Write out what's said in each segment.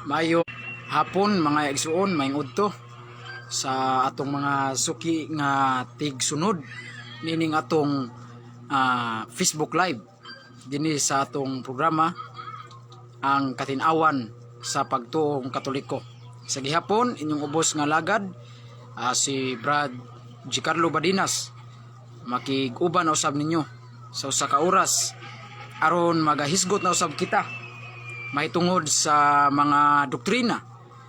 Mayo hapon, mga igsuon, maayong udto sa atong mga suki nga tigsunod nining atong Facebook Live dinhi sa atong programa, Ang Katin-awan sa Pagtuong Katoliko. Sa gihapon inyong ubos nga lagad, si Brad Gicarlo Badinas, makig-uban na usab ninyo sa usa ka oras aron magahisgot na usab kita mahitungod sa mga doktrina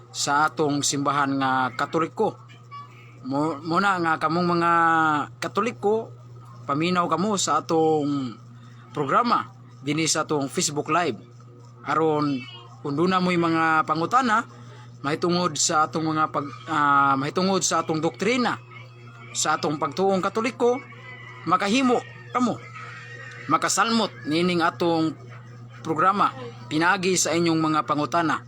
sa atong simbahan nga Katoliko. Muna nga kamong mga Katoliko, paminaw kamo sa atong programa dinhi sa atong Facebook Live aron kung duna mo'y mga pangutana mahitungod sa atong doktrina sa atong pagtuong Katoliko, makahimo kamo makasalmot nining atong programa pinaagi sa inyong mga pangutana.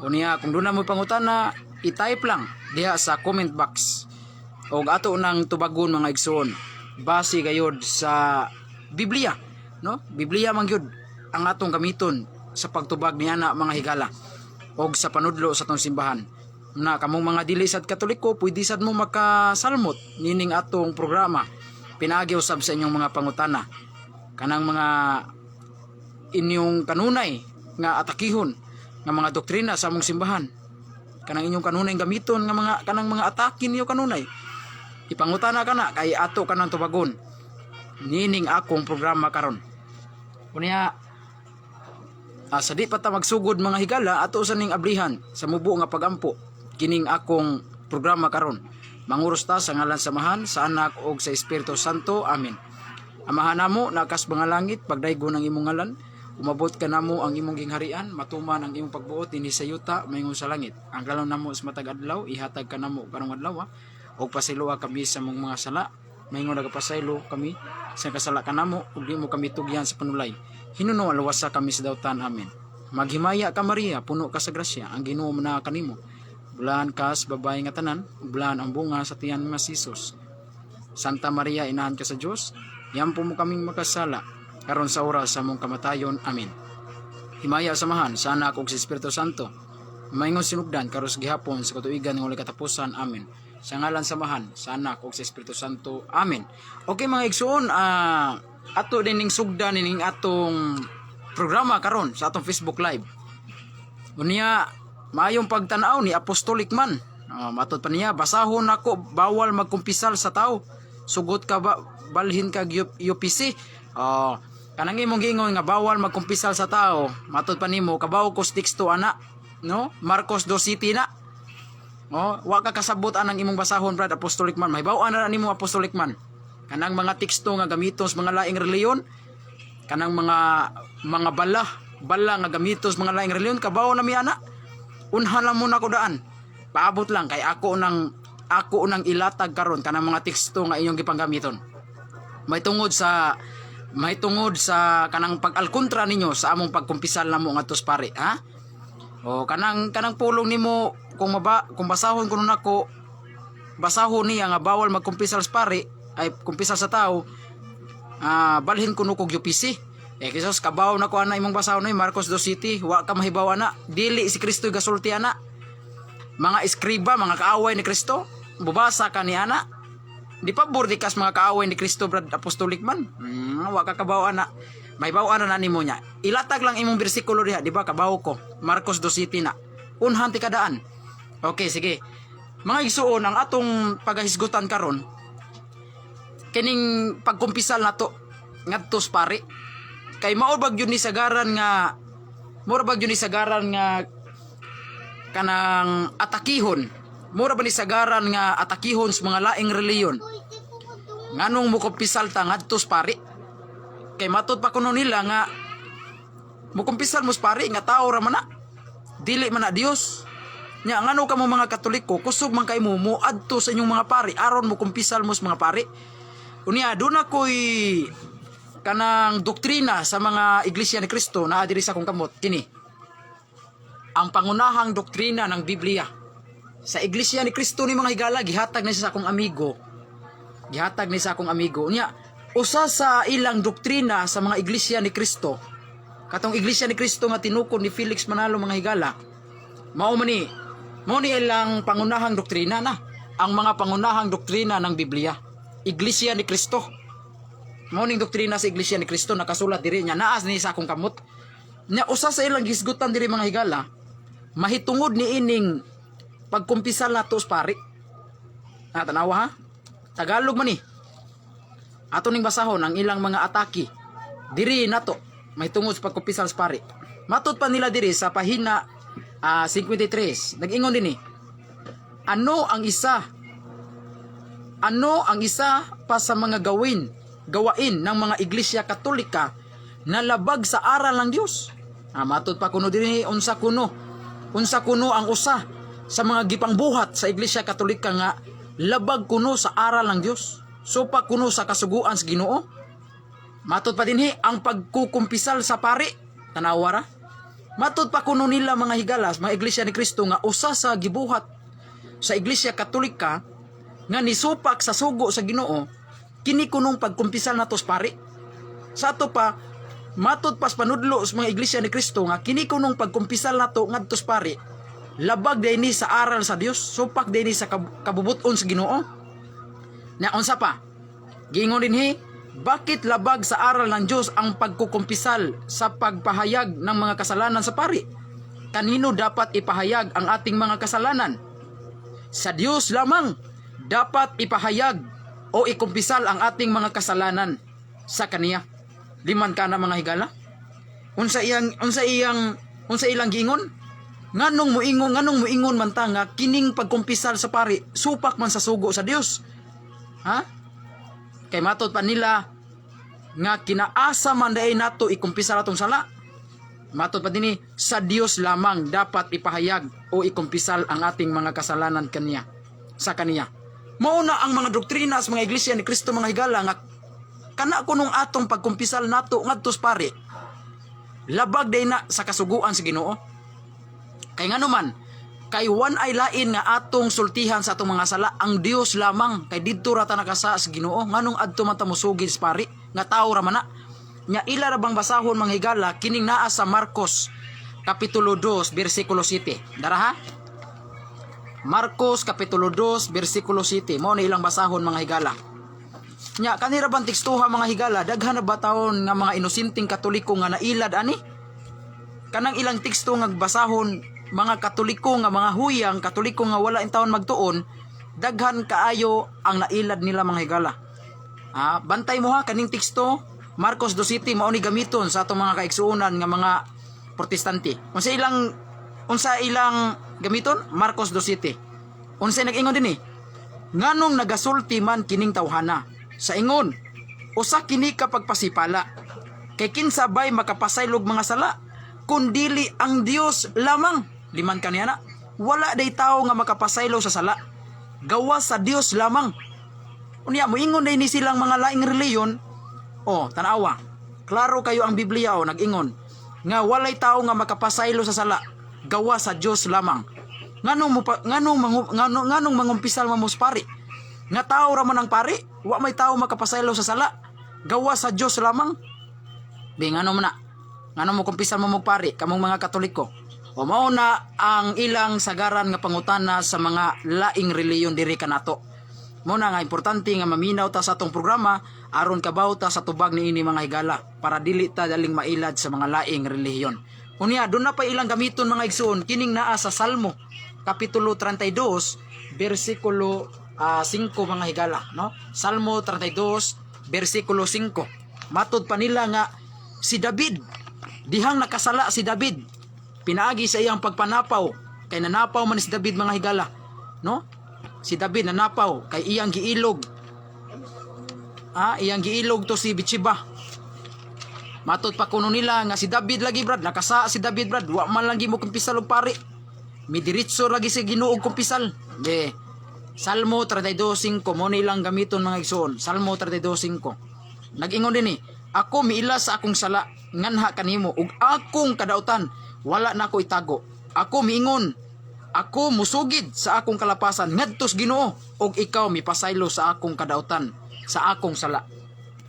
Unya kung duna mo pangutana, i-type lang diha sa comment box og ato nang tubagon, mga igsoon, base gayod sa Biblia, no? Biblia man gyud ang atong gamiton sa pagtubag niana, mga higala, og sa panudlo sa atong simbahan. Na kamong mga dili sad Katoliko, pwede sad mo makasalmot nining atong programa pinaagi usab sa inyong mga pangutana, kanang mga inyong kanunay nga atakihon nga mga doktrina sa among simbahan, kanang inyong kanunay gamiton nga mga kanang mga atake niyo kanunay, ipangutana kana kay ato kanang tubagon nining akong programa karon. Unya sa di pa ta magsugod, mga higala, ato sa ning ablihan sa mubo nga pagampo kining akong programa karon. Manguros ta sa ngalan sa Amahan, sa Anak ug sa Espiritu Santo. Amen. Amahan namo naa kas mga langit, pagdaygon ang imong ngalan, umabot ka namo ang imong gingharian, matuman ang imong pagbuot dinhi sa yuta maingon sa langit. Ang kalon namo sa matag adlaw ihatag kanamo karong adlaw, ug pasayloa kami sa among mga sala maingon nagapasaylo kami sa kasala kanamo, ug di mo kami tugyan sa panulay. Hinuno luwasa kami sa dautan. Amen. Maghimaya ka, Maria, puno ka sa grasya, ang Ginoo naa kanimo. Bulahan ka sa babae nga tanan, ug bulahan ang bunga sa tiyan nga si Jesus. Santa Maria, inahan ka sa Dios, yampo mo kaming makasala, karon sa oras sa among kamatayon. Amen. Himaya sa Amahan, sa Anak ug sa Espiritu Santo. Maingon sinugdan karon, gihapon, sa katuigan nga walay katapusan. Amen. Sa ngalan sa Amahan, sa Anak ug sa Espiritu Santo. Amen. Okay, mga igsuon, ato din ning sugdan ning atong programa karon sa atong Facebook Live. Unya maayong pagtanaw ni Apostolic man. Matod pa niya, basahon nako bawal magkumpisal sa tao. Sugot ka ba, balhin ka UPC. Oh, kanang imong giingon nga bawal magkumpisal sa tao, matod pa nimo kabaw ko sa teksto ana, no? Marcos 2 City na. Oh, wa ka kasabot anang imong basahon, Brad Apostolic man. Mahibaw na nimo, Apostolic man. Kanang mga teksto nga gamiton sa mga laing reliyon, kanang mga bala bala nga gamiton sa mga laing reliyon, kabaw na mi ana. Unhan lang muna ko daan. Paabot lang kay ako nang ilatag karon kanang mga teksto nga inyong gipanggamiton. May tungod sa kanang pag-alkontra ninyo sa among pagkumpisal namo ngadto sa pare, ha? O kanang pulong nimo kung basahon kuno nako, basahon niya nga bawal magkumpisal sa pare ay kumpisal sa tao, balhin kuno kog UPC. Eh kisos kabaw na ko ana imong basahon ni Marcos 2 City, wa ka mahibaw ana, dili si Kristo gasulti ana. Mga eskriba, mga kaaway ni Kristo, bubasa ka ni ana. Di pabor di kas mga kaaway ni Kristo, Brad Apostolic man. Wa ka kabaw ana. May baw ana na nimo niya. Ilatag lang imong bersikulo diha, di ba kabaw ko? Marcos 2 City na. Unhan ti kadaan. Okay, sige. Mga igsuon, ang atong pagahisgutan karon kining pagkumpisal nato ngadto sa pare. Kay mao bag yun ni sagaran nga kanang atakihon. Mura ba ni sagaran nga atakihon sa mga laing reliyon? Nganong mukumpisal ta ngadto sa pare? Kay matod pa kuno nila nga mukumpisal mo sa pare nga tao ra man na. Dili man na Dios. Nya ngano kamo mga Katoliko kusog man kay mo moadto sa inyong mga pare aron mukumpisal mo sa mga pare? Unya doon ako'y kanang doktrina sa mga Iglesia ni Cristo naa diri sa akong kamot kini. Ang pangunahang doktrina ng Biblia sa Iglesia ni Cristo ni, mga higala, gihatag ni sa akong amigo. Gihatag ni sa akong amigo. Unya usa sa ilang doktrina sa mga Iglesia ni Cristo, katong Iglesia ni Cristo nga tinukod ni Felix Manalo, mga higala, Mao man ni, mao ni ilang pangunahang doktrina na. Ang mga pangunahang doktrina ng Biblia. Iglesia ni Cristo. Mao ning doktrina sa Iglesia ni Cristo, nakasulat diri niya, naas ni sa akong kamot. Nya usa sa ilang gisgutan diri, mga higala, mahitungod ni ining pagkumpisal nato sa pari. Ah, tanawa ha. Tagalog man ni. Ato ning basahon ang ilang mga atake diri nato mahitungod sa pagkumpisal sa pari. Matud pa nila diri sa pahina 53. Nag-ingon dinhi. Ano ang isa pa sa mga gawain ng mga Iglesia Katolika na labag sa aral ng Dios? Ah, matud pa kuno dinhi, unsa kuno? Unsa kuno ang usa sa mga gipangbuhat sa Iglesia Katolika nga labag kuno sa aral ng Dios? Supak kuno sa kasuguan sa Ginoo? Matud pa dinhi, ang pagkukumpisal sa pari. Tanawa ra. Matud pa kuno nila, mga higalas, mga Iglesia ni Cristo, nga usa sa gibuhat sa Iglesia Katolika nga nisupak sa sugo sa Ginoo kini kunong pagkumpisal nato sa pari. Sa ato pa, matud pas panudlo sa mga Iglesia ni Cristo nga kini kunong pagkumpisal nato ngadto sa pari labag ni sa aral sa Dios, supak ni sa kabubuton sa Ginoo. Na unsa pa? Giingon dinhi, bakit labag sa aral ng Diyos ang pagkukumpisal sa pagpahayag ng mga kasalanan sa pari? Kanino dapat ipahayag ang ating mga kasalanan? Sa Diyos lamang dapat ipahayag o ikumpisal ang ating mga kasalanan sa kaniya. Liman ka na, mga higala? Unsa ilang giingon? Nganong muingon man ta nga kining pagkumpisal sa pari supak man sa sugo sa Dios? Ha? Kay matod pa nila nga kinaasa man diay nato ikumpisal atong sala. Matod pa dinhi, sa Dios lamang dapat ipahayag o ikumpisal ang ating mga kasalanan kaniya sa kaniya. Mao na ang mga doktrina sa mga Iglesia ni Cristo, mga higala, nga kana kunong atong pagkumpisal nato ngadto sa pari labag diay na sa kasuguan sa Ginoo. Kay ngano man, kay wanay lain nga atong sultihan sa atong mga sala, ang Dios lamang, kay didto ra ta nakasa sa Ginoo. Nganong adto man ta mosugid sa pari nga tawo ra man na? Nya ila ra bang basahon, mga higala, kining naa sa Marcos kapitulo 2 bersikulo 7. Dara ha. Marcos kapitulo 2 bersikulo 7 mao ni ilang basahon, mga higala. Nya kanira bang tekstuha, mga higala, daghan na ba taon nga mga inosenteng Katoliko nga nailad ani? Kanang ilang teksto nga basahon, mga Katoliko nga mga huyang Katoliko nga wala intawon magtuon, daghan kaayo ang nailad nila, mga higala. Ah, bantay mo ha, kaning teksto Marcos 2:7 mao ni gamiton sa atong mga kaigsuonan nga mga Protestante. Unsa ilang gamiton? Marcos 2:7. Unsa nag-ingon dinhi? Nganong nagasulti man kining tawhana? Sa ingon, usa kini ka pagpasipala. Kay kinsa bay makapasaylog mga sala kun dili ang Dios lamang? Liman kaniya na. Wala day tao nga makapasaylo sa sala. Gawas sa Dios lamang. Unya moingon day ni silang mga laing reliyon. Oh, tanawa. Klaro kayo ang Biblia, oh, nag-ingon nga walay tao nga makapasaylo sa sala gawas sa Dios lamang. Nganong mo pa, nganong mangu, nganong, nganong mangumpisal man mo sa pari? Nga tao ra man ang pari, wa may tao makapasaylo sa sala gawas sa Dios lamang. Bi ngano man na? Ngano mo kumpisal mo pari kamong mga Katoliko? O mao na ang ilang sagaran nga pangutana sa mga laing reliyon diri kanato. Mao na nga importante nga maminaw ta sa atong programa aron kabaw ta sa tubag niini, mga higala, para dili ta daling mailad sa mga laing relihiyon. Unya doon na pa ilang gamiton, mga igsoon, kining naa sa Salmo kapitulo 32 bersikulo 5, mga higala, no? Salmo 32 bersikulo 5. Matod pa nila nga si David, dihang nakasala si David pinaagi sa iyang pagpanapaw, kay nanapaw man si David, mga higala, no? Si David nanapaw kay iyang giilog. Ah, iyang giilog to si Bathsheba. Matod pa kuno nila nga si David lagi, brad, nakasa si David, brad, wa man lagi mo kumpisal og pari. Midiretso lagi sa Ginoo og kumpisal. De Salmo 32:5 mo ni ilang gamiton, mga igsoon. Salmo 32:5. Nag-ingon dinhi, "Ako miila sa akong sala nganha kanimo ug akong kadautan wala na ako itago. Ako miingon, ako musugid sa akong kalapasan ngadto sa Ginoo ug ikaw mipasaylo sa akong kadautan, sa akong sala."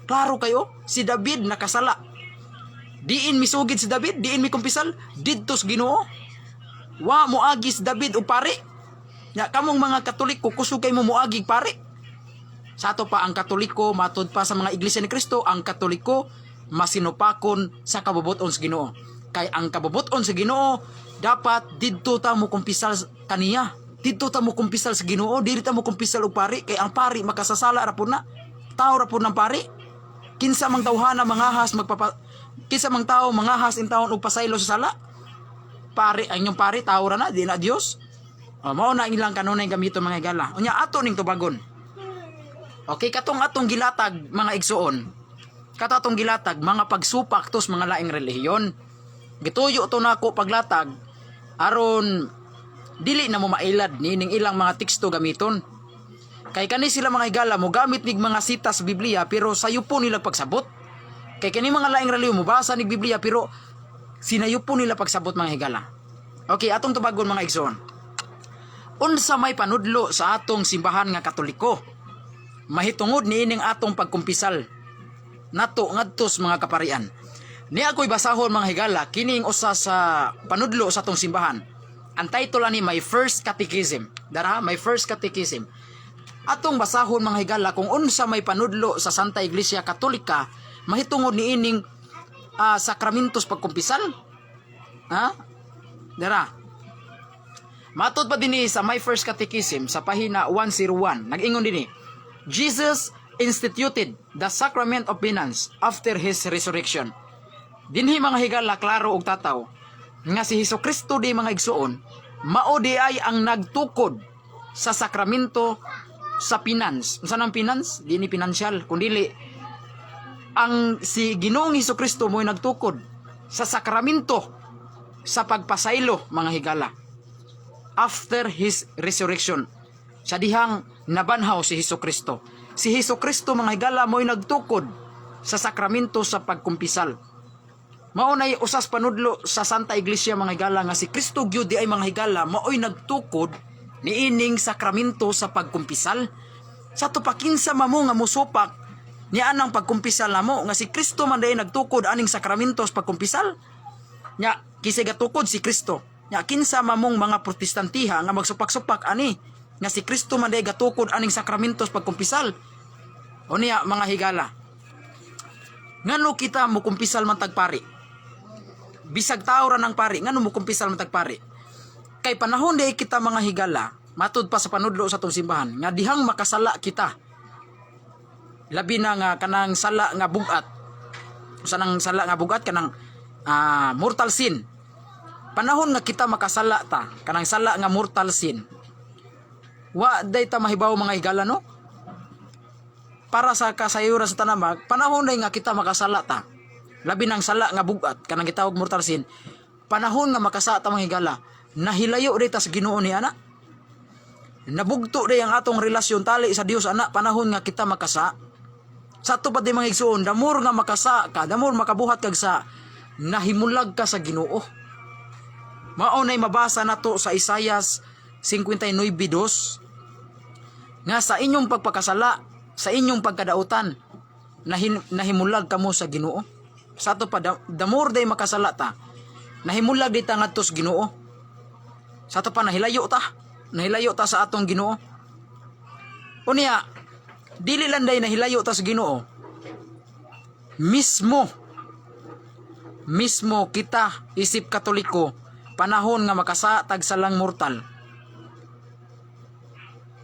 Klaro kayo, si David nakasala. Diin misugid si David, diin mikumpisal, didto sa Ginoo. Wa moagi si David og pari. Nya kamong mga Katoliko, kusog kay mo moagi pari. Sa ato pa, ang Katoliko, matud pa sa mga Iglesia ni Cristo, ang Katoliko masinupakon sa kabubut-on sa Ginoo. Kay ang kabubut-on sa Ginoo, dapat didto ta mo kumpisal kaniya. Didto ta mo kumpisal sa Ginoo, dili ta mo kumpisal og pari, kay ang pari makasasala ra pud na. Tao ra pud ng pari. Kinsa mang tawhana mangahas magpapa kinsa mang tao mangahas intawon og pasaylo sa sala? Pari, ang inyong pari tao ra na, di na Dios. O, mao na ilang kanunay gamito, mga higala. Unya ato ning tubagon. Okay, katong atong gilatag, mga igsuon. Kato atong gilatag mga pagsupak tos mga laing relihiyon. Gituyo to nako paglatag aron dili na mo mailad nining ilang mga teksto gamiton. Kay kani sila, mga higala, mo gamit nig mga sitas sa Biblia pero sayo po nila pagsabot. Kay kani mga laing relihiyon mo basa nig Biblia pero sinayo po nila pagsabot, mga higala. Okay, atong tubagon, mga igsoon. Unsa may panudlo sa atong simbahan nga Katoliko mahitungod niining atong pagkumpisal nato ngadto sa mga kaparian? Ni ako'y basahon, mga higala, kining usa sa panudlo sa atong simbahan. Ang title ani, My First Catechism. Dara, My First Catechism. Atong basahon, mga higala, kung unsa may panudlo sa Santa Iglesia Katolika mahitungod niining sakramentos pagkumpisal. Ha? Dara. Matod pa dinhi sa My First Catechism sa pahina 101, nag-ingon dinhi, "Jesus instituted the sacrament of penance after His resurrection." Dinhi, mga higala, klaro og tataw nga si Hesus Kristo di, mga igsuon, mao di ay ang nagtukod sa sakramento sa penance. Unsa nang penance? Di ni pinansyal, kundili ang si Ginoong Hesus Kristo mo'y nagtukod sa sakramento sa pagpasaylo, mga higala, after His resurrection. Sa dihang nabanhaw si Hesus Kristo. Si Hesus Kristo, mga higala, mo'y nagtukod sa sakramento sa pagkumpisal. Mao nay usas panudlo sa Santa Iglesia, mga higala, nga si Kristo gyud di ay, mga higala, maoy nagtukod niining sakramento sa pagkumpisal. Sa ato pa, kinsa mamo nga musupak niya anang pagkumpisal namo nga si Kristo man diay nagtukod aning sakramento sa pagkumpisal? Nya kisay gatukod? Si Kristo. Nya kinsa mamong mga Protestantiha nga magsupak-supak ani nga si Kristo man diay gatukod aning sakramento sa pagkumpisal? O niya, mga higala, ngano kita mukumpisal man tag pari? Bisag tao ra ng pari, ngano mukumpisal man tag pari? Kay panahon diay kita, mga higala, matud pa sa panudlo sa atong simbahan, nga dihang makasala kita, labi na nga kanang sala nga bugat. Usa nang sala nga bugat, kanang mortal sin. Panahon nga kita makasala ta, kanang sala nga mortal sin, wa day ta mahibaw, mga higala, no? Para sa kasayuran sa tanamag, panahon day nga kita makasala ta, labi nang sala nga bugat, kanang gitawag mortal sin, panahon nga makasala ta, mga higala, nahilayo day ta sa Ginoo ni ana, nabugto day ang atong relasyon tali sa Dios ana panahon nga kita makasa. Sa ato pa di, mga igsuon, the more nga makasa ka, the more makabuhat kag sa nahimulag ka sa Ginoo. Mao nay mabasa nato sa Isayas 59:2 nga sa inyong pagpakasala, sa inyong pagkadautan, nahimulag kamo sa Ginoo. Sa ato pa, the more day makasala ta, nahimulag di ta ngadto sa Ginoo. Sa ato pa, nahilayo ta. Nahilayo ta sa atong Ginoo. Unya, dili lang day nahilayo ta sa Ginoo. Mismo, mismo kita isip Katoliko, panahon nga makasa tag salang mortal,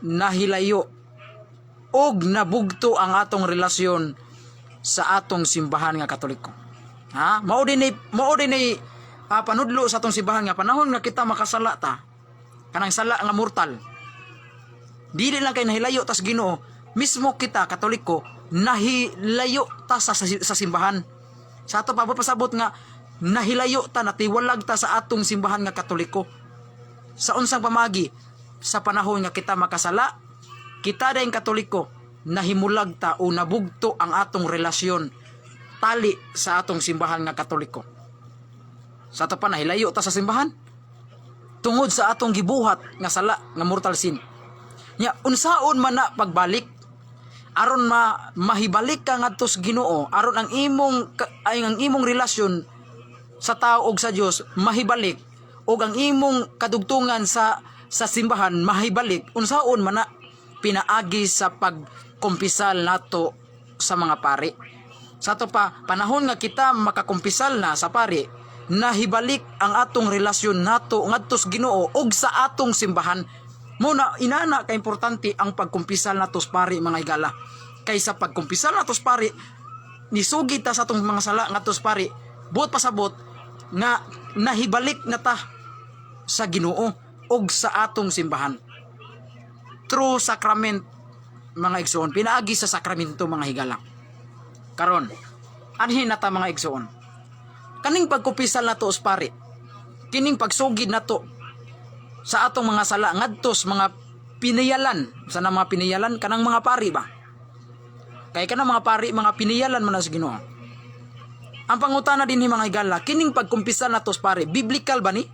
nahilayo og nabugto ang atong relasyon sa atong simbahan nga Katoliko. Ha? Mao din ni panudlo sa atong simbahan nga panahon nga kita makasala ta, kanang sala nga mortal, dili lang kay nahilayo tas Ginoo, mismo kita Katoliko nahilayo ta sa simbahan. Sa ato pa, pasabot nga nahilayo ta, natiwalag ta sa atong simbahan nga Katoliko. Sa unsang pamagi? Sa panahon nga kita makasala, kita dayong Katoliko nahimulag ta o nabugto ang atong relasyon tali sa atong simbahan nga Katoliko. Sa ato pa, nahilayo ta sa simbahan tungod sa atong gibuhat nga sala nga mortal sin. Nya unsaon man na pagbalik aron ma mahibalik ka ngadto sa Ginoo, aron ang imong relasyon sa tao ug sa Dios mahibalik Ug ang imong kadugtungan sa simbahan mahibalik unsaon man na? Pinaagi sa pagkumpisal nato sa mga pari. Sa ato pa, panahon nga kita makakumpisal na sa pari, nahibalik ang atong relasyon nato ngadto sa Ginoo ug sa atong simbahan. Muna inana ka importante ang pagkumpisal nato sa pari, mga higala. Kaysa pagkumpisal nato sa pari, nisugid ta sa atong mga sala ngadto sa pari, buot pasabot nga nahibalik na ta sa Ginoo ug sa atong simbahan. Through sacrament, mga igsoon, pinaagi sa sakramento, mga higala. Karon, anhin na ta, mga igsoon. Kaning pagkumpisal nato sa pari, kining pagsugid nato sa atong mga sala ngadto sa mga piniyalan, sa na mga piniyalan, kanang mga pari ba? Kay kanang mga pari, mga piniyalan man na sa Ginoo. Ang pangutana dinhi, mga higala, kining pagkumpisal nato sa pari, biblical ba ni?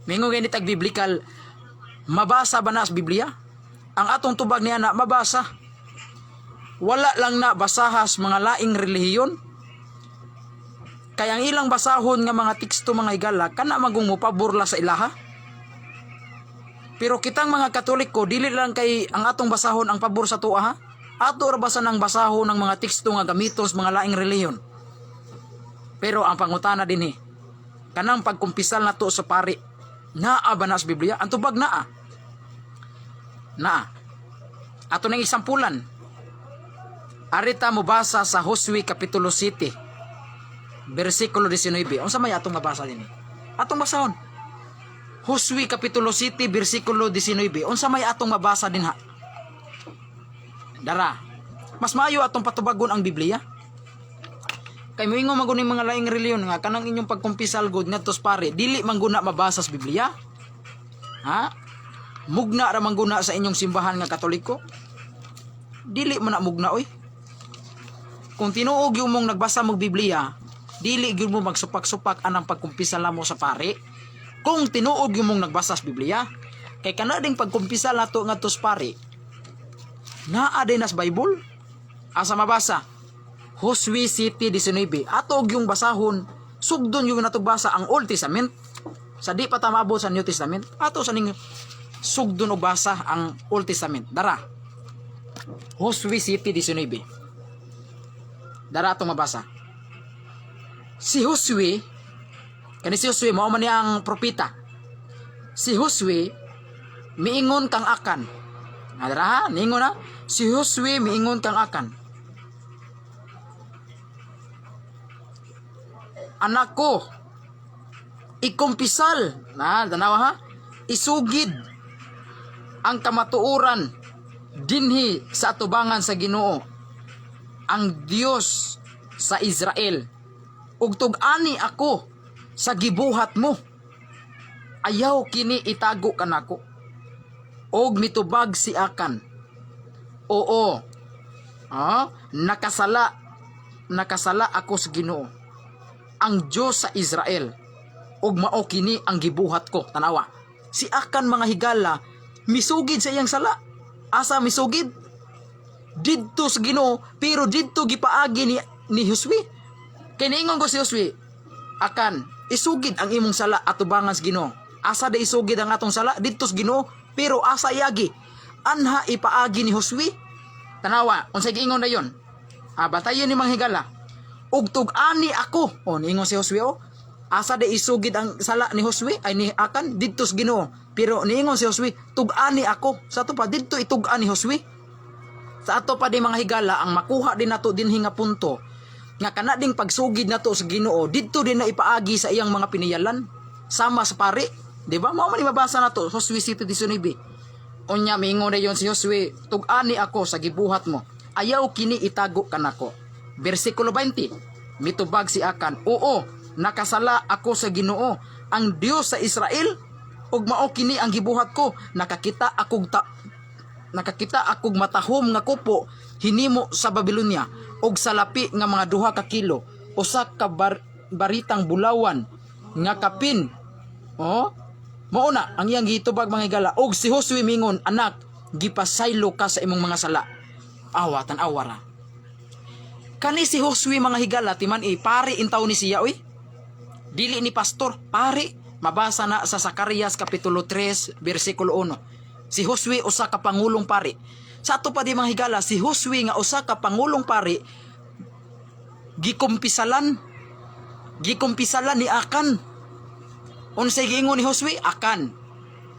Mingon gani tag biblical, mabasa ba na sa Biblia? Ang atong tubag niya na mabasa. Wala lang na basahas mga laing relihiyon. Kaya ang ilang basahon nga mga teksto, mga higala, kana magong mopabor la sa ilaha. Pero kitang mga Katoliko, dili lang kay ang atong basahon ang pabor sa atoa, ha. Ato ra basa ng basahon ng mga teksto nga gamiton sa mga laing relihiyon. Pero ang pangutana dinhi, kanang pagkumpisal nato sa pari, naa ba na sa Biblia? Ang tubag, naa. Naa. Ato nang isampulan. Arita mo basa sa Josue Kapitulo 7, versikulo 19. Unsa may atong mabasa dinhi? Atong basahon. Josue Kapitulo 7, versikulo 19. Unsa may atong mabasa dinha? Dara. Mas maayo atong patubagon ang Biblia. Kay moingon man gud ning mga laing relihiyon nga kanang inyong pagkumpisal gud ngadto sa pare, dili man guna mabasa sa Biblia. Ha? Mugna ra man guna sa inyong simbahan nga Katoliko. Dili man na mugna, oy. Kung tinuod yung mong nagbasa mo Biblia, dili gyud mo magsupak-supak anang pagkumpisal mo sa pare. Kung tinuod yung mong nagbasa sa Biblia, kay kana ding pagkumpisal nato ngadto sa pare, naa din nas Bible. Asa mabasa? Josue 7:19. Ato yung basahon, sugdon yung natog basa ang Old Testament. Sa di pa ta maabot sa New Testament, ato sa ning sugdon og basa ang Old Testament. Dara. Josue 7:19. Dara, atong mabasa. Si Josue, kani si Josue mao man niya ang propeta. Si Josue miingon kang Akan. Ah, dara ha, niingon na. Si Josue miingon kang Akan. "Anak ko, ikumpisal," na, tanawa ha, "isugid ang kamatuoran dinhi sa atubangan sa Ginoo, ang Dios sa Israel. Ug tug-ani ako sa gibuhat mo. Ayaw kini itago kanako." Og mitubag si Akan, "Oo, ah, nakasala, nakasala ako sa Ginoo, ang Dios sa Israel, ug mao kini ang gibuhat ko." Tanawa. Si Akan, mga higala, misugid sa iyang sala. Asa misugid? Didto sa Ginoo, pero didto gipaagi ni Josue. Kay niingon ko si Josue, "Akan, isugid ang imong sala atubangan sa Ginoo." Asa da isugid ang atong sala? Didto sa Ginoo, pero asa iagi? Anha ipaagi ni Josue. Tanawa, unsay giingon na yon? Ah, batayon ni mga higala. "Ug tug-ani ako." O, niingon si Josue, oh. Asa da isugid ang sala ni Josue ay ni Akan? Didto sa Ginoo. Pero niingon si Josue, "Tug-ani ako." Sa ato pa didto itug-an ni Josue. Sa ato pa di, mga higala, ang makuha din nato dinhi nga punto nga kana ding pagsugid nato sa Ginoo, didto din na ipaagi sa iyang mga piniyalan sama sa pari, di ba? Mao man ni mabasa nato Josue 7:19. Unya miingon na yon si Josue, "Tug-ani ako sa gibuhat mo. Ayaw kini itago kanako." Bersikulo 20. Mitubag si Akan, "Oo, nakasala ako sa Ginoo, ang Dios sa Israel, ug mao kini ang gibuhat ko. Nakakita akog matahom nga kupo hinimo sa Babylonia og salapi nga mga 2 ka kilo, usa ka baritang bulawan nga kapin." Oh, mao na ang iyang gitubag, mga higala. Og si Josue mingon, "Anak, gipasaylo ka sa imong mga sala." Awa, tan-awa ra. Kani si Josue, mga higala, timan pari intaw ni siya, oy. Dili ni pastor, pari. Mabasa na sa Zacarias kapitulo 3 bersikulo 1. Si Josue, usa ka pangulong pari. Sa ato pa di, mga higala, si Josue nga usa ka pangulong pari gikumpisalan, gikumpisalan ni Akan. Unsay giingon ni Josue? "Akan,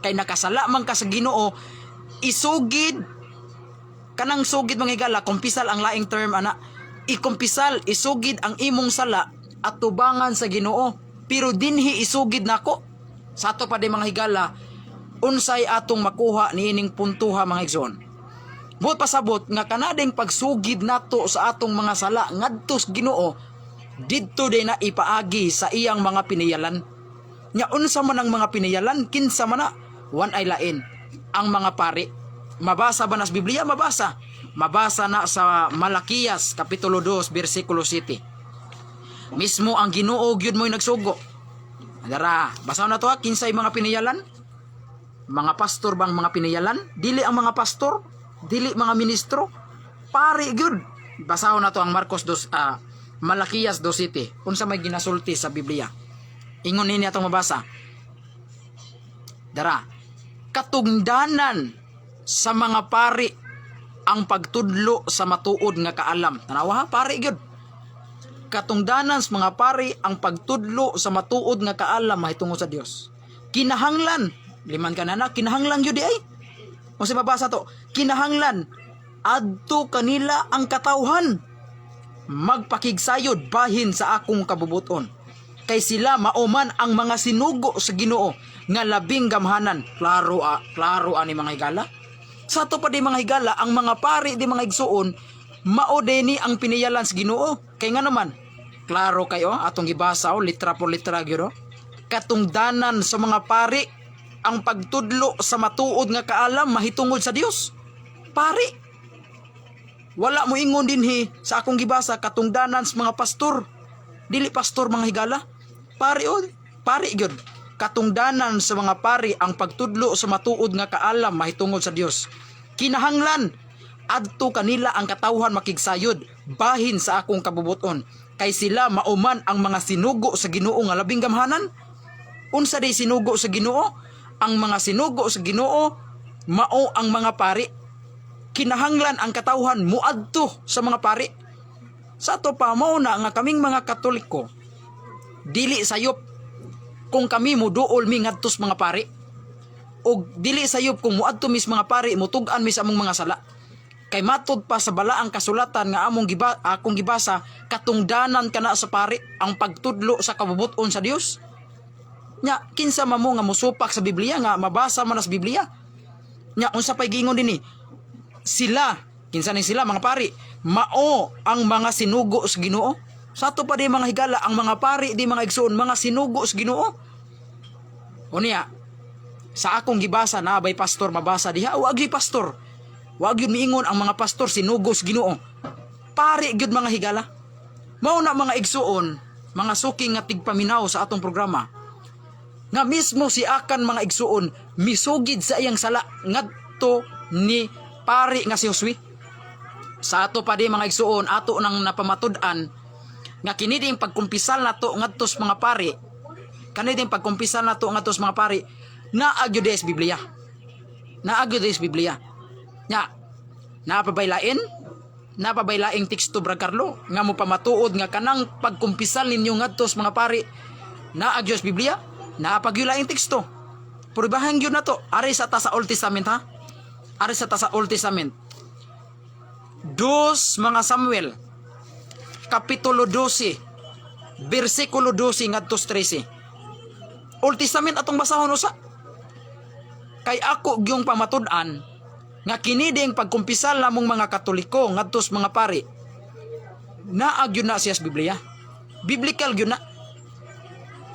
kay nakasala man ka sa Ginoo, isugid." Kanang sugid, mga higala, kumpisal ang laing term ana. Ikumpisal, isugid ang imong sala at tubangan sa Ginoo. Pero dinhi isugid nako. Sa ato pa di, mga higala, unsay atong makuha niining puntuha, mga igsoon? Buot pasabot nga kanadeng pagsugid nato sa atong mga sala ngadto sa Ginoo, didto din na ipaagi sa iyang mga piniyalan. Nya unsa man ang mga piniyalan, kinsa man na? Wan ay lain ang mga pari. Mabasa ba na sa Biblia? Mabasa. Mabasa na sa Malakias kapitulo 2 bersikulo 7. Mismo ang Ginoo gyud mo'y nagsugo. Dara, basa na to ha, kinsay mga piniyalan? Mga pastor bang mga piniyalan? Dili ang mga pastor, dili mga ministro, pari gyud. Basahon na to ang Marcos 2, Malakias 2:7. Unsa may ginasulti sa Biblia? Ingon nini atong mabasa. Dara. Katungdanan sa mga pari ang pagtudlo sa matuod nga kaalam. Tanawa ha, pari gyud. Katungdanan sa mga pari ang pagtudlo sa matuod nga kaalam mahitungod sa Dios. Kinahanglan, liman ka na na, kinahanglan gyud di ay. O sa mabasa to, kinahanglan adto kanila ang katawhan magpakigsayod bahin sa akong kabubuton. Kay sila mao man ang mga sinugo sa Ginoo nga labing gamhanan. Klaro a, klaro ani, mga higala. Sa ato pa di, mga higala, ang mga pari di, mga igsuon, mao ni ang piniyalan sa Ginoo. Kay nga naman, klaro kayo, atong gibasa oh, litra por litra gyud oh. Katungdanan sa mga pari ang pagtudlo sa matuod nga kaalam mahitungod sa Dios. Pari. Wala mo ingon dinhi sa akong gibasa katungdanan sa mga pastor. Dili pastor, mga higala. Pari o, pari gyud. Katungdanan sa mga pari ang pagtudlo sa matuod nga kaalam mahitungod sa Dios. Kinahanglan adto kanila ang katawhan makigsayod bahin sa akong kabubuton. Kay sila mao man ang mga sinugo sa Ginoo nga labing gamhanan. Unsa day sinugo sa Ginoo? Ang mga sinugo sa Ginoo mao ang mga pari. Kinahanglan ang katawhan muadto sa mga pari. Sa ato pa, mao na nga kaming mga Katoliko, dili sayop kung kami muduol mi ngadto sa mga pari. Og dili sayop kung muadto mi sa mga pari, mutug-an mi sa among mga sala. Kay matud pa sa balaang kasulatan nga among akong gibasa, katungdanan kana sa pari ang pagtudlo sa kabubuton sa Dios. Nya kinsa man mo nga musupak sa Biblia nga mabasa man na sa Biblia? Nya unsa pay giingon dinhi? Sila, kinsa ni sila, mga pari, mao ang mga sinugo sa Ginoo. Sa ato pa di, mga higala, ang mga pari di, mga igsoon, mga sinugo sa Ginoo. Unya, sa akong gibasa na bay pastor mabasa diha, wa gyud pastor. Wa gyud miingon ang mga pastor sinugo sa Ginoo. Pari gyud, mga higala. Mao na, mga igsuon, mga suki nga tigpaminaw sa atong programa, nga mismo si Akan, mga igsuon, misugid sa iyang sala ngadto ni pari nga si Josue. Sa ato pa di, mga igsuon, ato nang napamatud-an nga kini ding pagkumpisal nato ngadto sa mga pari, kani ding pagkumpisal nato ngadto sa mga pari, naa gyud sa Biblia. Naa gyud sa Biblia. Nya, naa pa bay lain? Naa pa bay laing teksto, Brad Carlo, nga mo pamatuod nga kanang pagkumpisal ninyo ngadto sa mga pari naa gyud sa Biblia? Naa pa gyud laing teksto. Prubahan gyud nato. Ari sa ta sa Old Testament ha. Ari sa ta sa Old Testament. Dos mga Samuel kapitulo 12 bersikulo 12 ngadto sa 13. Old Testament atong basahon usa. Kay ako gyung pamatud-an nga kini ding pagkumpisal namong mga Katoliko ngadto sa mga pari, naa gyud na siya sa Biblia. Biblical gyud na.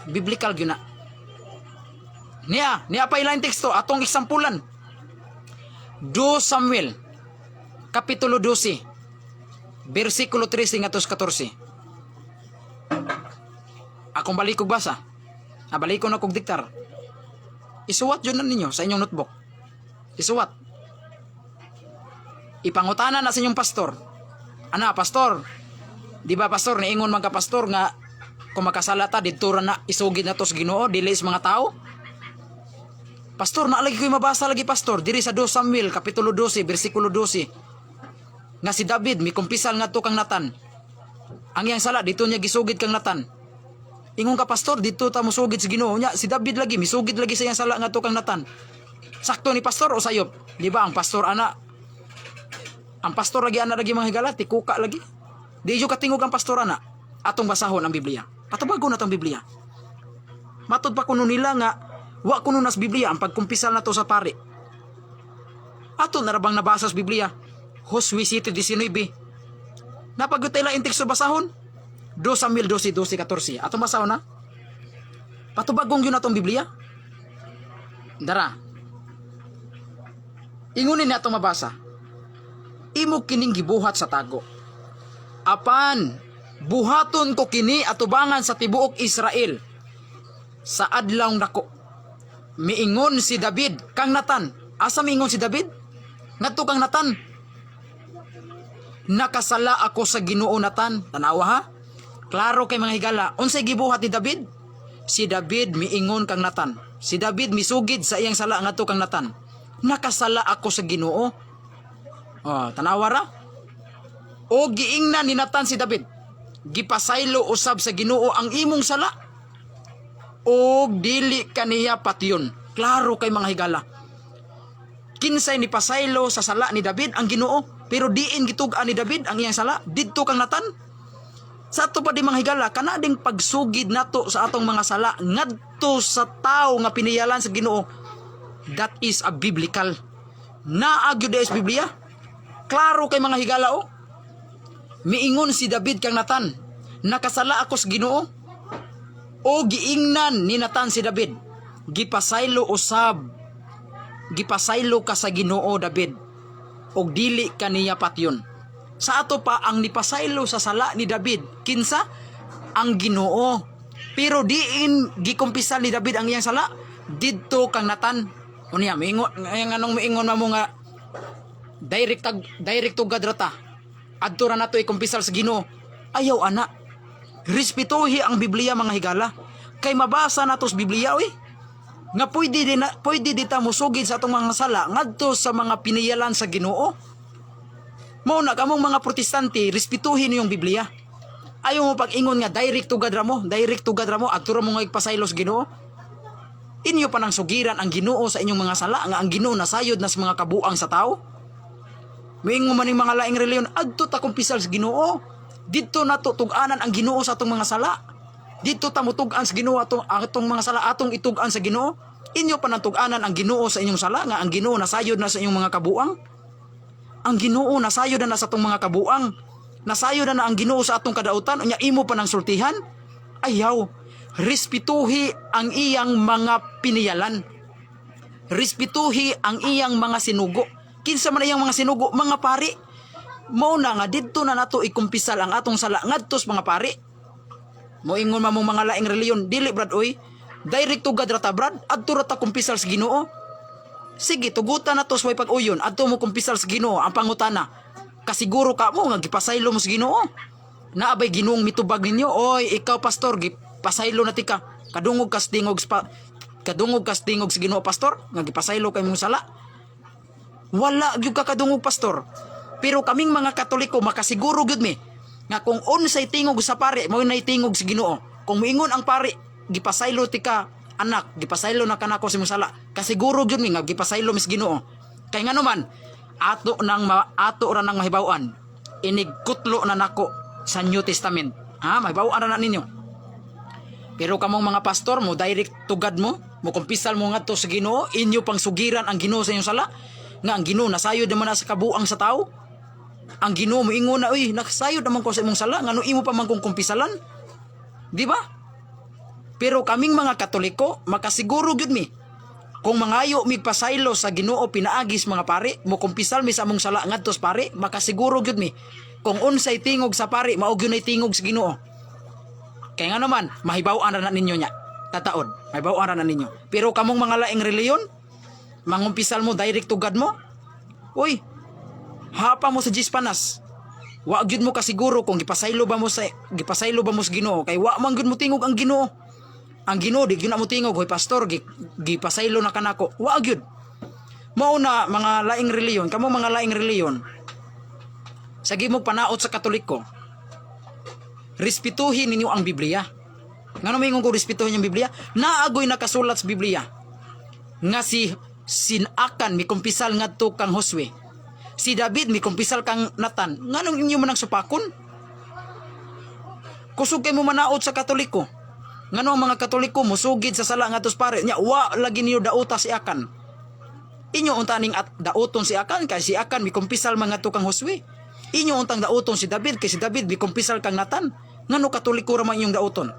Biblical gyud na. Niya, niya pa ilang teksto atong eksampulan. 2 Samuel kapitulo 12 bersikulo 13 ngadto sa 14. Akong balik kog basa. Ah, balik ko na kog diktar. Isuwat yun na ninyo sa inyong notebook. Isuwat. Ipangutana na sa inyong pastor. Ana, pastor. Di ba, pastor, niingon man ka, pastor, nga Kung makasala ta, didto ra na isugid nato sa Ginoo, dili sa mga tao. Pastor, naa lagi ko'y mabasa lagi, pastor, diri sa 2 Samuel kapitulo 12 bersikulo 12. Nga si David mikumpisal ngadto kang Nathan. Ang iyang sala didto niya gisugid kang Nathan. Ingon ka, pastor, didto ta mosugid sa Ginoo nya si David lagi misugid lagi sa iyang sala ngadto kang Nathan. Sakto ni pastor o sayop? Di ba ang pastor ana? Ang pastor lagi ana lagi, mga higala, tikuka lagi. Di jud katingog ang pastor ana. Atong basahon ang Biblia. Patubagon natong Biblia. Matud pa kuno nila nga wa kuno nas Biblia ang pagkumpisal nato sa pari. Ato na ra bang nabasa sa Biblia? Josue 7:19. Napagutay lang teksto basahon. 2 Samuel 12, 12, 14. Atong basahon na. Patubagong yun atong Biblia. Dara. Ingunin na atong mabasa. Imo kining gibuhat sa tago. Apan buhaton ko kini atubangan sa tibuok Israel sa adlaw dako. Miingon si David kang Nathan. Asa miingon si David? Ngadto kang Nathan. "Nakasala ako sa Ginoo, Nathan." Tanawa ha. Klaro kay, mga higala, unsay gibuhat ni David? Si David miingon kang Nathan. Si David misugid sa iyang sala ngadto kang Nathan. "Nakasala ako sa Ginoo." Oh, tanawa ra. O giingnan ni Nathan si David. "Gipasaylo usab sa Ginoo ang imong sala. Og dili kaniya patyon." Klaro kay, mga higala. Kinsay ni pasaylo sa sala ni David? Ang Ginoo. Pero diin gitug-an ni David ang iyang sala? Didto kang Nathan. Sa ato pa di, mga higala, kana ding pagsugid nato sa atong mga sala ngadto sa tao nga piniyalan sa Ginoo. That is a biblical. Naa gyud sa Biblia. Klaro kay, mga higala, oh. Miingon si David kang Nathan, "Nakasala ako sa Ginoo." O giingnan ni Nathan si David, "Gipasaylo usab, gipasaylo ka sa Ginoo, David, og dili ka niya patyon." Sa ato pa, ang nipasaylo sa sala ni David, kinsa? Ang Ginoo. Pero diin gikumpisal ni David ang iyang sala? Didto kang Nathan. Unya, miingon, nganong miingon mo nga direct to God ra ta? Adto ra nato ikumpisal sa Ginoo. Ayaw ana. Respetuhi ang Biblia, mga higala. Kay mabasa nato sa Biblia, oy. Nga pwede di ta mosugid sa atong mga sala ngadto sa mga piniyalan sa Ginoo. Mao na kamong mga Protestante, respetuhin niyo yung Biblia. Ayaw mo pag-ingon nga direct to God ra mo, direct to God ra mo, adto ra mo nga ipasaylo sa Ginoo. Inyo pa nang sugiran ang Ginoo sa inyong mga sala nga ang Ginoo nasayod na sa mga kabuang sa tao. Miingon man ning mga laing reliyon, adto ta kumpisal sa Ginoo. Didto nato tug-anan ang Ginoo sa atong mga sala. Didto ta mutug-an sa Ginoo atong mga sala, atong itug-an sa Ginoo. Inyo pa nang tug-anan ang Ginoo sa inyong sala nga ang Ginoo nasayod na sa inyong mga kabuang. Ang Ginoo nasayod na sa atong mga kabuang. Nasayod na ang Ginoo sa atong kadautan, unya imo pa nang sultihan. Ayaw. Respetuhi ang iyang mga piniyalan. Respetuhi ang iyang mga sinugo. Kinsa man iyang mga sinugo? Mga pari. Mao na nga didto na nato ikumpisal ang atong sala ngadto sa mga pari. Moingon man mong mga laing reliyon, "Dili, brad, oy. Direct to God ra ta, brad. Adto ra ta kumpisal sa Ginoo." Sige, tugutan na to sa way pag-uyon. Adto mo kumpisal sa Ginoo. Ang pangutana, kasiguro ka mo nga gipasaylo mo sa Ginoo? Naa bay Ginoong mitubag ninyo? "Oy, ikaw pastor, gipasaylo na tika." Kadungog kas tingog sa Ginoo, pastor, nga gipasaylo kay mong sala? Wala gyud ka kadungog, pastor. Pero kaming mga Katoliko, makasiguro gyud mi nga kung unsay tingog sa pare, mao nay tingog sa Ginoo. Kung moingon ang pare, "Gipasaylo tika, anak, gipasaylo na kanako sa imong sala." Kasiguro gyud mi nga gipasaylo mi sa Ginoo. Kay ngano man, ato ra nang mahibaw-an. Inig kutlo na nako sa New Testament. Ha, mahibaw-an ra na ninyo. Pero kamong mga pastor mo, direct to God mo, mo kumpisal mo ngadto sa Ginoo, inyo pang sugiran ang Ginoo sa inyong sala, nga ang Ginoo nasayod naman na sa kabuang sa tao. Ang Ginoo moingon na, "Uy, nakasayod naman ko sa imong sala, ngano imo pa man kong kumpisalan?" Di ba? Pero kaming mga Katoliko, makasiguro gyud mi. Kung mangayo mig pasaylo sa Ginoo pinaagis mga pari, mo kumpisal mi sa among sala ngadto sa pari, makasiguro gyud mi. Kung unsay tingog sa pari, mao gyud nay tingog sa Ginoo. Kaya nga naman, mahibaw-an ra na ninyo nya. Tataod, mahibaw-an ra na ninyo. Pero kamong mga laing reliyon, mangumpisal mo, direct to God mo, uy, hapa mo sa Diyes Panas. Wa gyud mo kasiguro kung gipasaylo ba mo sa Ginoo kay wa man gyud mo tingog ang Ginoo. Ang Ginoo di gyud na mo tingog, "Hoy pastor, gipasaylo na kanako." Wa gyud. Mao na mga laing reliyon, kamo mga laing reliyon, sige mo panaot sa Katoliko. Respetuhin ninyo ang Biblia. Ngano moingon ko respetuhin yung Biblia? Naa goy nakasulat sa Biblia nga si Sinakan mikumpisal ngadto kang Josue. Si David mikumpisal kang Nathan. Nganong inyo man ang supakon? Kusog kay mo manaot sa Katoliko. Ngano ang mga Katoliko musugid sa sala ngadto sa pare nya wa lagi niyo dauta si Akan? Inyo unta ning at dauton si Akan kay si Akan mikumpisal man ngadto kang Josue. Inyo untang dauton si David kay si David mikumpisal kang Nathan. Ngano Katoliko ra man inyong dauton?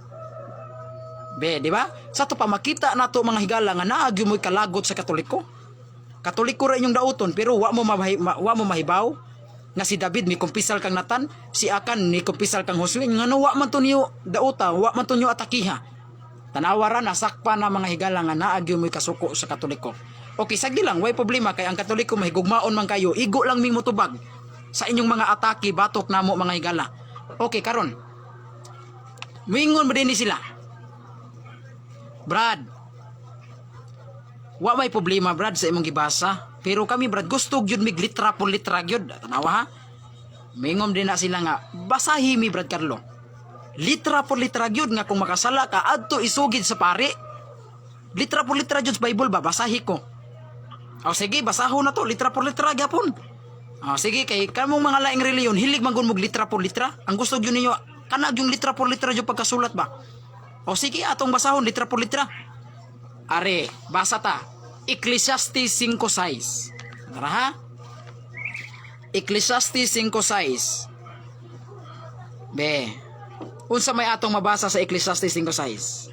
Be, di ba? Sa to pa makita nato, mga higala, nga naa gyud mo'y kalagot sa Katoliko. Katoliko ra inyong dauton pero wa mo mahibaw nga si David mikumpisal kang Nathan, si Akan ni kumpisal kang Josue. Ngano wa man to niyo dauta, wa man to niyo atakiha? Tanawa ra, nasakpa na, mga higala, nga naa gyud mo'y kasuko sa Katoliko. Okay, sige lang, way problema kay ang Katoliko mahigugmaon man kayo. Igo lang ming motubag sa inyong mga atake batok namo, mga higala. Okay, karon. Mingon ba din ni sila? "Brad, wa may problema, Brad, sa imong gibasa. Pero kami, Brad, gusto gyud mig litra por litra gyud." Tanawa ha. Mingom din na sila nga basahi mi, Brad Carlo. Litra por litra gyud nga kung makasala ka, adto isugid sa pare. Litra por litra gyud sa Bible ba, basahi ko. O sige, basahon na to, litra por litra gyapon. O sige, kay kamong mga laing reliyon, hilig man gud mo litra por litra. Ang gusto gyud ninyo kana yung litra por litra gyud pagkasulat ba. O sige, atong basahon litra por litra. Are, basa ta. Ecclesiastes 5:6. Tara ha. Ecclesiastes 5:6. Be. Unsa may atong mabasa sa Ecclesiastes 5:6?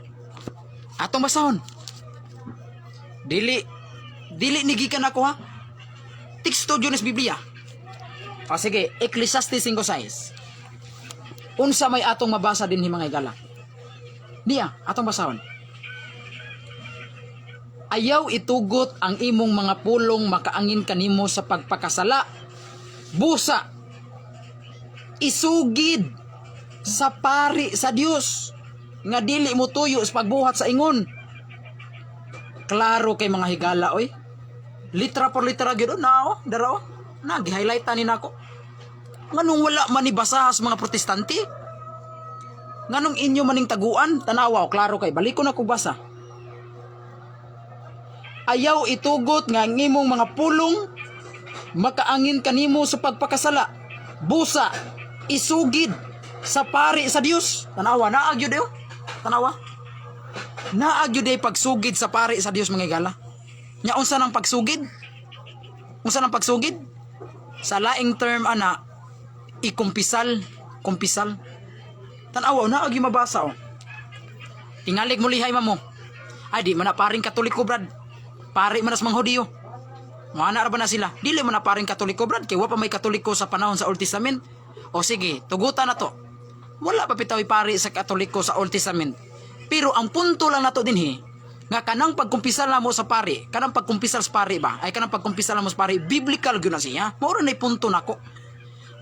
Atong basahon. Dili dili ni gikan ako ha. Teksto gyud sa Biblia. O sige, Ecclesiastes 5:6. Unsa may atong mabasa dinhi, mga higala? Niya, atong basahon. "Ayaw itugot ang imong mga pulong makaangin kanimo sa pagpakasala. Busa, isugid sa pari sa Dios nga dili mo tuyo sa pagbuhat sa ingon." Klaro kay, mga higala, oy. Litra por litra gyud, oh, na oh, dara oh. Na gi-highlight ni nako. Nganong wala man ni basaha sa mga Protestante? Nganong inyo maning taguan? Tanawa, oh, klaro kay baliko na ko basa. "Ayaw itugot nga ang imong mga pulong makaangin kanimo sa pagpakasala. Busa, isugid sa pari sa Dios." Tanawa, naa gyud eh, oh. Tanawa. Naa gyud ay pagsugid sa pari sa Dios, mga higala. Nya unsa nang pagsugid? Unsa nang pagsugid? Sa laing term ana, ikumpisal, kumpisal. Tanawa, naa gyud mabasa oh. Tingalig mo lihay mamo. "Ay, di man na paring Katoliko, Brad. Pari man nas mga Hudiyo." Mga ra ba na sila? "Dili man na paring Katoliko, Brad, kay wa pa may Katoliko sa panahon sa Old Testament." O sige, tugutan na to. Wala pa bitaw pari sa Katoliko sa Old Testament. Pero ang punto lang nato dinhi nga kanang pagkumpisal namo sa pari, kanang pagkumpisal sa pari ba? Ay, kanang pagkumpisal namo sa pari, biblical gyud na siya. Mao ra nay punto nako.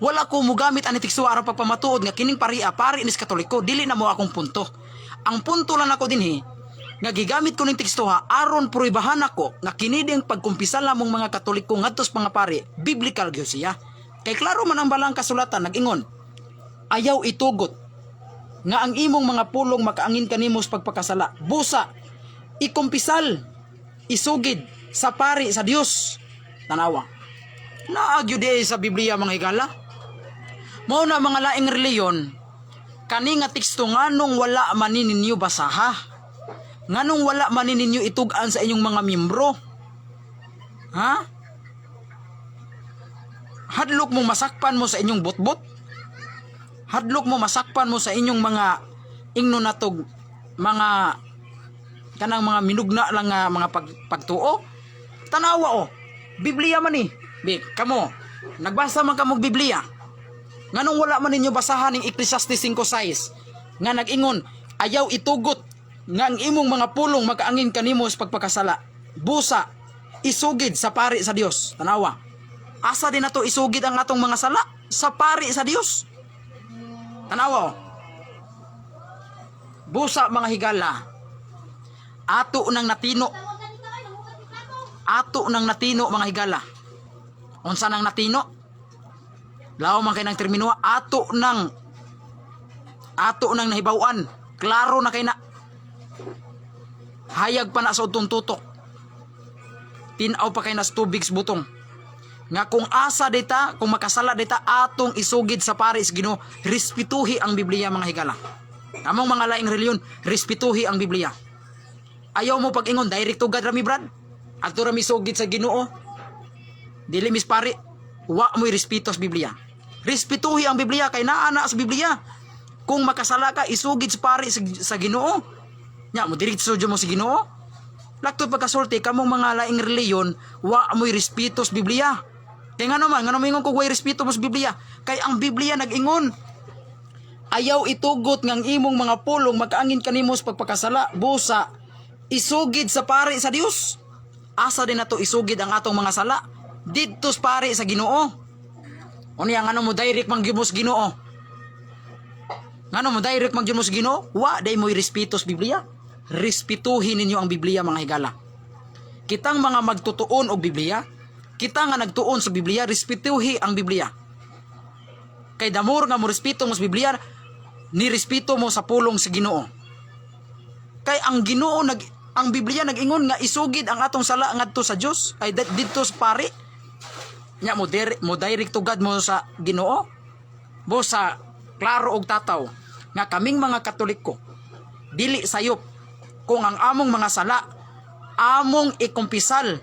Wala ko mugamit ani teksto aron pagpamatuod nga kining paria pari ni sa Katoliko, dili na mo akong punto. Ang punto lang nako dinhi nga gigamit ko ning teksto ha aron pruebahan nako nga kini ding pagkumpisal namong mga Katoliko ngadto sa mga pari, biblical gyud siya. Kay klaro man ang balang kasulatan nag-ingon, "Ayaw itugot nga ang imong mga pulong makaangin kanimo sa pagpakasala. Busa, ikumpisal, isugid sa pari sa Dios." Tanawa. Naa gyud diay sa Biblia, mga higala. Mao na mga laing reliyon, kani nga teksto, nganong wala man ni ninyo basaha? Nganong wala man ni ninyo itug-an sa inyong mga miyembro? Ha? Hadlok mo masakpan mo sa inyong botbot? Hadlok mo masakpan mo sa inyong mga ingno natog mga kanang mga minugna lang nga mga pagtuo? Tanawa oh. Biblia man ni. Bi, kamo, nagbasa man kamog Biblia. Nganong wala man ninyo basahan ning Ecclesiastes 5:6 nga nag-ingon, "Ayaw itugot nga ang imong mga pulong makaangin kanimo sa pagpakasala. Busa, isugid sa pari sa Dios"? Tanawa. Asa din nato isugid ang atong mga sala? Sa pari sa Dios. Tanawa oh. Busa, mga higala, ato nang natino. Ato nang natino, mga higala. Unsa nang natino? Law man kay nang termino, ato nang nahibaw-an. Klaro na kay na. Hayag pa na sa utong tutok. Tinaw pa kay na sa tubig sa butong. Nga kung asa dita, kung makasala dita, atong isugid sa pari sa Ginoo. Respetuhi ang Biblia, mga higala. Among mga laing reliyon, respetuhi ang Biblia. Ayaw mo pag-ingon, direct to God rami, Brad. Adto rami sugid sa Ginoo. Dili mis pari, wa mo'y respeto sa Biblia. Respetuhi ang Biblia kay naa na sa Biblia. Kung makasala ka, isugid sa pari sa Ginoo. Nya mo diretso jud mo sa Ginoo. Laktod pagkasulti kamong mga laing reliyon, wa mo'y respeto sa Biblia. Kay ngano man, ngano moingon ko way respeto mo sa Biblia? Kay ang Biblia nag-ingon, ayaw itugot ngang imong mga pulong makaangin kanimo sa pagpakasala, busa isugid sa pari sa Dios. Asa din nato isugid ang atong mga sala? Didto sa pari sa Ginoo. Unya ngano mo direct man gyud mo sa Ginoo? Ngano mo direct man gyud mo sa Ginoo? Wa day mo'y respeto sa Biblia. Respetuhin ninyo ang Biblia, mga higala. Kitang mga magtutuon og Biblia, kita nga nagtuon sa Biblia, respetuhi ang Biblia. Kay the more nga mo respeto mo sa Biblia, ni respeto mo sa pulong sa Ginoo. Kay ang Ginoo nag ang Biblia nag-ingon nga isugid ang atong sala ngadto sa Dios ay didto sa pari. Nya mo direct to God mo sa Ginoo. Busa klaro og tataw nga kaming mga Katoliko dili sayop kung ang among mga sala among ikumpisal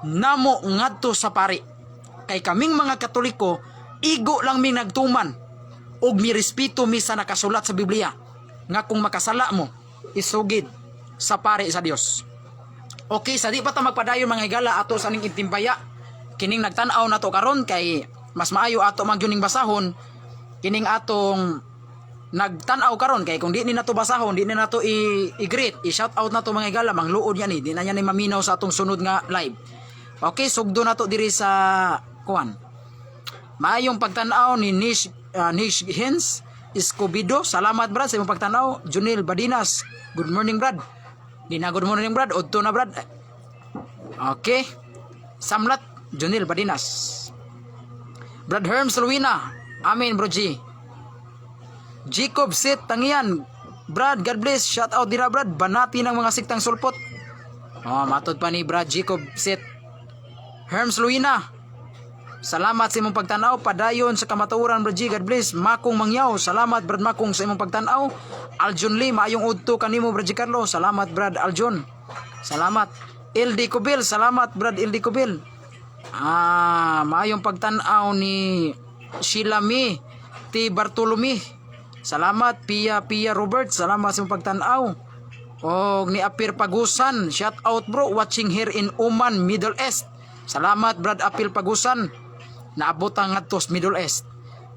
namo ngadto sa pari. Kay kaming mga Katoliko, igo lang mi nagtuman ug mirespeto mi sa nakasulat sa Biblia nga kung makasala mo, isugid sa pari sa Dios. Okay, sa di pa ta magpadayon, mga higala, ato sa ning intimbaya kining nagtan-aw nato karon kay mas maayo ato man gyud ning basahon kining atong nagtan-aw karon, kay kung di ni nato basahon, di ni nato i-greet, i-shout out nato, mga higala, mangluod yan ni, di na niya ni maminaw sa atong sunod nga live. Okay, sugdo nato diri sa kuan. Maayong pagtan-aw ni Nish Hens Escobedo. Salamat, Brad, sa imong pagtan-aw. Junil Badinas. Good morning, Brad. Di na good morning, Brad. Udto na, Brad. Okay. Samlat Junil Badinas. Brad Herms Luina. Amen, Bro G. Jacob Sit Tangian. Brad, God bless. Shout out dira, Brad. Banati ng mga siktang sulpot. Oh, matod pa ni Brad Jacob Sit. Herms Luina. Salamat sa imong pagtanaw. Padayon sa kamatuoran, Brad G. God bless. Makong Mangyaw. Salamat, Brad Makong, sa imong pagtanaw. Aljon Lee, maayong udto kanimo, Brad G. Carlo. Salamat, Brad Aljon. Salamat. LD Cobel, salamat, Brad LD Cobel. Maayong pagtanaw ni Sheila Mi T. Bartolome. Salamat, Pia Pia Robert. Salamat sa imong pagtanaw. Og ni Apir Pagusan, shout out, bro, watching here in Oman, Middle East. Salamat, Brad Apil Pagusan. Naabot ang ngadto sa Middle East.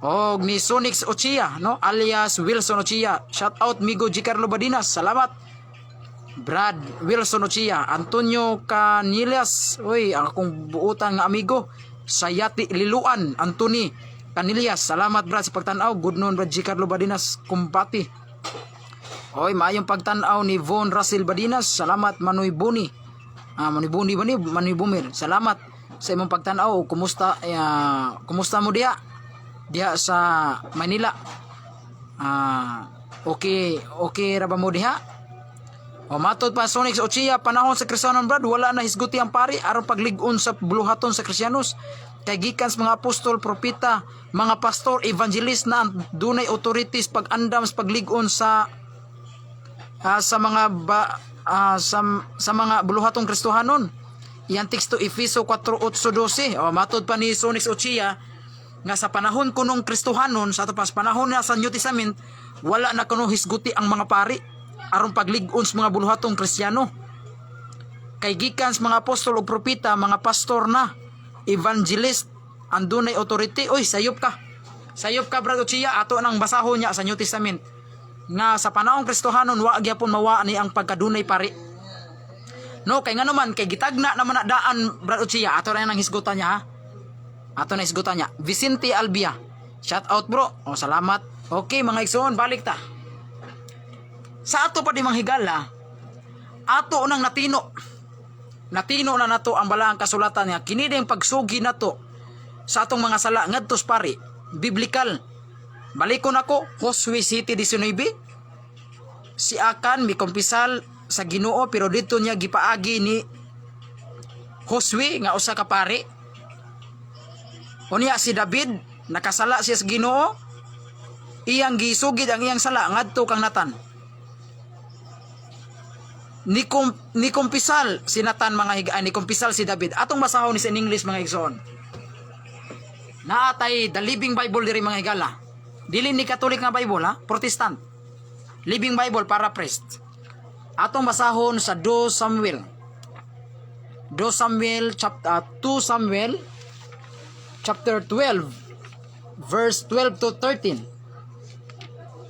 Og ni Sonix Ochia, no, alias Wilson Ochia. Shout out, Migo G. Carlo Badinas. Salamat. Brad Wilson Ochia, Antonio Canillas, uy, ang akong buutan nga amigo sa Yati Liluan, Anthony Canillas. Salamat, Brad, sa pagtanaw. Good noon, Brad G. Carlo Badinas, kumpati. Oy, maayong pagtan-aw ni Von Russell Badinas. Salamat, Manoy Buni. Manoy Buni ba ni? Manoy Bumir. Salamat sa imong pagtan-aw. Kumusta mo diha? Diha sa Manila. Okay ra ba mo diha? O matod pa Sonix Ochia, panahon sa Kristiyanon, Brad, wala na hisguti ang pari aron paglig-on sa buluhaton sa Kristiyanos. Kay gikan sa mga apostol, propeta, mga pastor, evangelist na ang dunay authorities pag-andam sa paglig-on sa mga ba, sa mga buluhatong Kristohanon. Iyang teksto, Efeso 4:8-12. O matod pa ni Sonix Ochia nga sa panahon kunong Kristohanon, sa ato pa sa panahon na sa New Testament, wala na kuno hisguti ang mga pari aron paglig-on sa mga buluhatong Kristiyano. Kay gikan sa mga apostol ug propeta, mga pastor na, evangelist, ang dunay authority. Oy, sayop ka. Sayop ka, Brad Ochia, ato nang basahon niya sa New Testament nga sa panahong Kristohanon wa gyapon mawa ni ang pagkadunay pari. No, kay ngano man, kay gitagna naman na daan, Brad Ochia, ato na nang hisgutan niya ha. Ato na hisgutan niya. Vicente Albia. Shout out, bro. O, salamat. Okay, mga igsoon, balik ta. Sa ato pa di, mga higala, ato nang natino. Natino na nato ang balaang kasulatan nga kini ding pagsugi nato sa atong mga sala ngadto sa pari, biblical. Balikon ako, Josue 7:19. Si Akan mikumpisal sa Ginoo, pero dito niya gipaagi ni Josue nga usa ka pari. Unya si David, nakasala siya sa Ginoo, iyang gisugid ang iyang sala ngadto kang Nathan. Nikumpisal si Nathan, mga higa, nikumpisal si David. Atong basahon ni sa in English, mga igsoon. Naatay The Living Bible diri, mga higala. Dili ni Catholic nga Bible ha, Protestant. Living Bible paraphrased. Atong basahon sa 2 Samuel. 2 Samuel chapter 2 Samuel chapter 12 verse 12 to 13.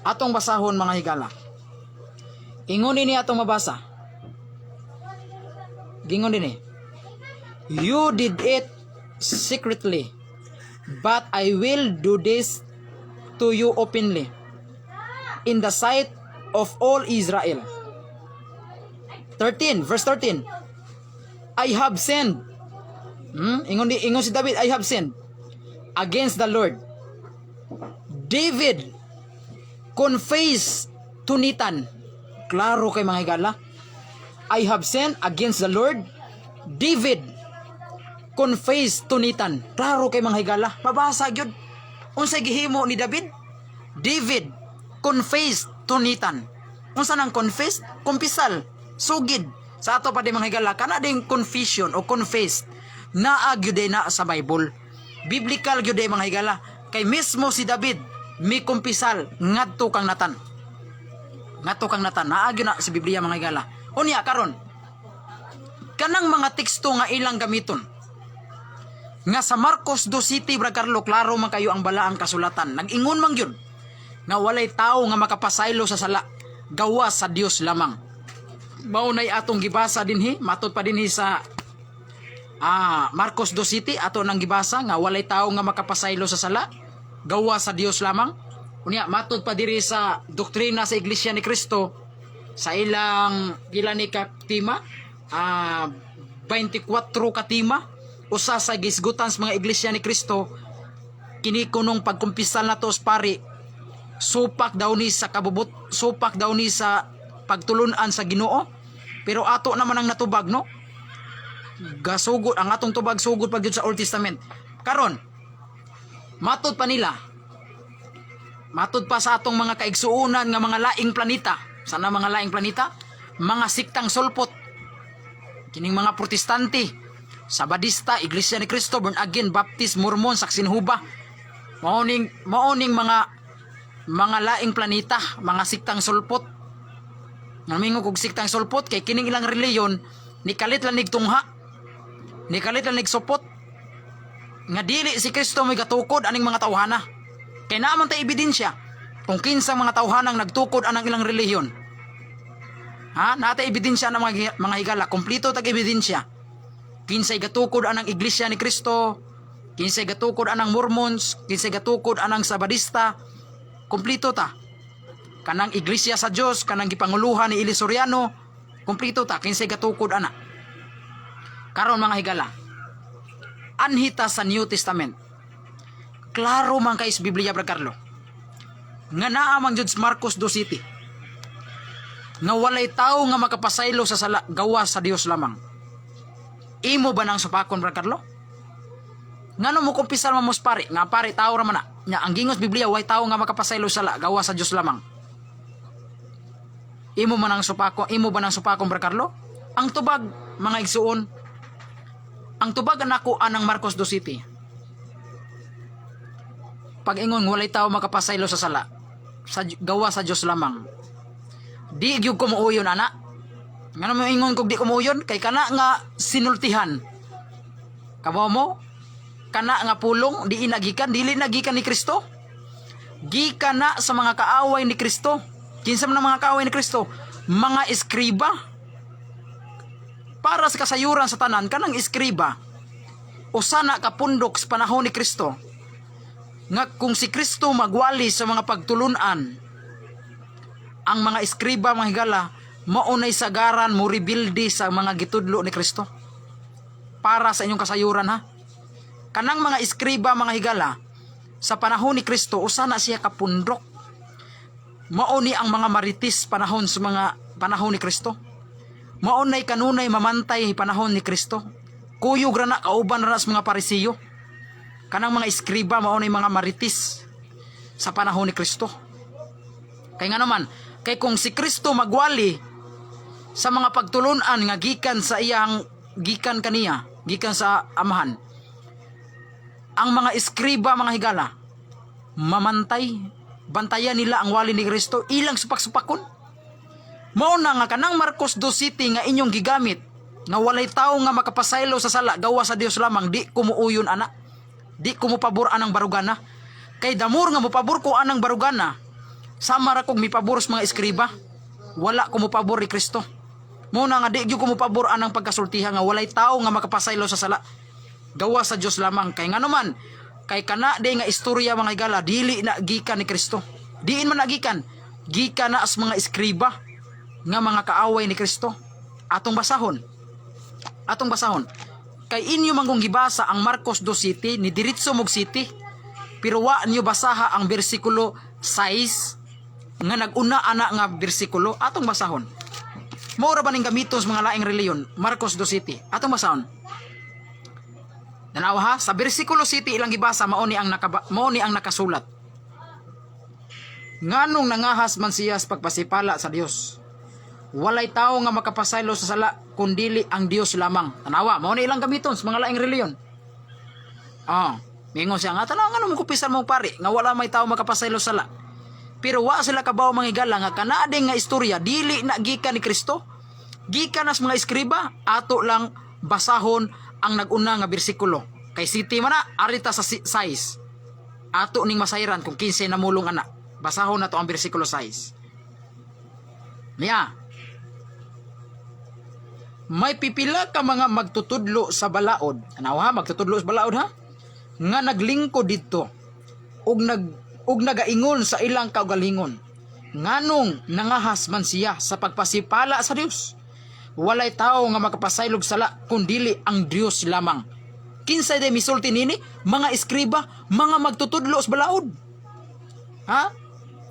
Atong basahon, mga higala. Ingon ni atong mabasa. Gingon din eh. "You did it secretly, but I will do this to you openly, in the sight of all Israel." 13, verse 13. "I have sinned." Ingon si David, "I have sinned against the Lord." David confessed to Nathan. Klaro kay, mga higala. "I have sinned against the Lord." David confessed to Nathan. Klaro kay, mga higala. Mabasa gyud. Unsay gihimo ni David? David confessed to Nathan. Unsa nang confess? Kumpisal, sugid. Sa ato pa di, mga higala, kana ding confession o confessed naa gyud na sa Bible. Biblical gyud eh, mga higala. Kay mismo si David mikumpisal ngadto kang Nathan. Ngadto kang Nathan, naa gyud na sa Biblia, mga higala. Unya karon, kanang mga teksto nga ilang gamiton nga sa Marcos 2 City, Bra Carlo, klaro man kayo ang balaang kasulatan. Nag-ingon man gyud nga walay tao nga makapasaylo sa sala gawas sa Dios lamang. Mao nay atong gibasa dinhi, matod pa dinhi sa Marcos 2 City, ato nang gibasa nga walay tao nga makapasaylo sa sala gawas sa Dios lamang. Unya matod pa diri sa doktrina sa Iglesia ni Cristo sa ilang pila ni ka tema, 24 ka tema, usa sa gisgutan sa mga Iglesia ni Cristo, kini kunong pagkumpisal nato sa pari, supak daw ni sa kabubut, supak daw ni sa pagtulunan sa Ginoo. Pero ato naman ang natubag, no, gasugod ang atong tubag, sugod pag gyud sa Old Testament. Karon, matod pa nila, matod pa sa atong mga kaigsuonan nga mga laing planeta, sana mga laing planeta, mga siktang sulpot, kining mga Protestante, Sabadista, Iglesia ni Cristo, Born Again, Baptist, Mormon, Saksin Huba, mao ning mga laing planeta, mga siktang sulpot. Nga kog siktang sulpot kay kining ilang reliyon nikalit lang nigtungha. Nikalit lang nigsupot nga dili si Kristo may gatukod aning mga tawhana. Kay naa man tay ebidensya kung kinsang mga tawhanang nagtukod anang ilang relihiyon. Ha? Naa tay ebidensya ng mga higala, kompleto tag ebidensya. Kinsay gatukod anang Iglesia ni Kristo, kinsay gatukod anang Mormons, kinsay gatukod anang Sabadista, kompleto ta. Kanang Iglesia sa Dios, kanang gipanguluhan ni Eli Soriano, kompleto ta kinsay gatukod ana. Karon, mga higala, anhita sa New Testament. Klaro man kay sa Biblia, Bra Carlo, nga naa man jud sa Marcos 2 City nga walay tao nga makapasaylo sa sala gawas sa Dios lamang. Imo ba nang supakon, Bra Carlo? Ngano mo kumpisal man mo sa pare nga pare tao ra man na? Nya ang gingos Biblia, way tao nga makapasaylo sa sala gawas sa Dios lamang. Imo man ang supako, imo ba nang supakon, Bra Carlo? Ang tubag, mga igsuon, ang tubag nako anang Marcos 2 City. Pag-ingon walay tao makapasaylo sa sala sa gawas sa Dios lamang. Di gyud ko muuyon ana. Ngano mo ingon kog di ko muuyon? Kay kana nga sinultihan. Kabaw mo? Kana nga pulong di inagikan, dili nagikan ni Kristo. Gikan na sa mga kaaway ni Kristo. Kinsa man ang mga kaaway ni Kristo? Mga eskriba. Para sa kasayuran sa tanan, kanang eskriba usa na kapundok sa panahon ni Kristo. Nga kung si Kristo magwali sa mga pagtulunan, ang mga eskriba, mga higala, maunay sagaran mo rebilde sa mga gitudlo ni Kristo. Para sa inyong kasayuran, ha. Kanang mga eskriba, mga higala, sa panahon ni Kristo, usa na siya kapundok. Mao ni ang mga marites panahon sa mga panahon ni Kristo. Mao nay kanunay mamantay panahon ni Kristo. Kuyog ra na, kauban ra na sa mga Parisiyo. Kanang mga eskriba, mao nay mga marites sa panahon ni Kristo. Kay nga naman, kay kung si Kristo magwali sa mga pagtulunan nga gikan sa iyang, gikan kaniya, gikan sa Amahan, ang mga eskriba, mga higala, mamantay, bantayan nila ang wali ni Kristo, ilang supak-supakon. Mao na nga kanang Marcos 2 City nga inyong gigamit nga walay tawo nga makapasaylo sa sala gawa sa Dios lamang, di ko muuyon ana. Di ko mopabor anang barugana. Kay the more nga mopabor ko anang barugana, sama ra kog mipabor sa mga eskriba. Wala ko mopabor ni Kristo. Mao na nga di gyud ko mopabor anang pagkasultiha nga walay tawo nga makapasaylo sa sala gawa sa Dios lamang. Kay ngano man, kay kana di nga istorya, mga higala, dili na gikan ni Kristo. Diin man na gikan? Gikan na sa mga eskriba nga mga kaaway ni Kristo. Atong basahon. Atong basahon. Kay inyo man kung gibasa ang Marcos 2 City, ni diretso mog City. Pero wa niyo basaha ang bersikulo 6 nga nag-una ana nga bersikulo. Atong basahon. Mao ra ba ning gamiton sa mga laing reliyon, Marcos 2 City? Atong basahon. Tanawa ha, sa bersikulo City ilang gibasa, mao ni ang nakasulat. Nganong nangahas man siya sa pagpasipala sa Dios? Walay tao nga makapasaylo sa sala kundili ang Dios lamang. Tanawa, mao ni ilang gamiton sa mga laing reliyon. Ah, mingon siya nga, tanawa, ngano mo kupisan mo pare nga wala may tao makapasaylo sa sala? Pero wa sila kabaw, mga higala, nga kanadeng nga istorya dili na gikan ni Kristo. Gikan na sa mga eskriba. Ato lang basahon ang nag-una nga bersikulo. Kay city man na, arita sa 6. Ato ning masayran kung 15 na mulong ana. Basahon na to ang bersikulo 6. Niya. May pipila ka mga magtutudlo sa balaod. Ano ha? Magtutudlo sa balaod, ha? Nga naglingkod didto ug nagaingon sa ilang kaugalingon. Nganong nangahas man siya sa pagpasipala sa Dios? Walay tao nga makapasaylog sala kundili ang Dios lamang. Kinsay day misulti nini? Mga eskriba, mga magtutudlo sa balaod. Ha?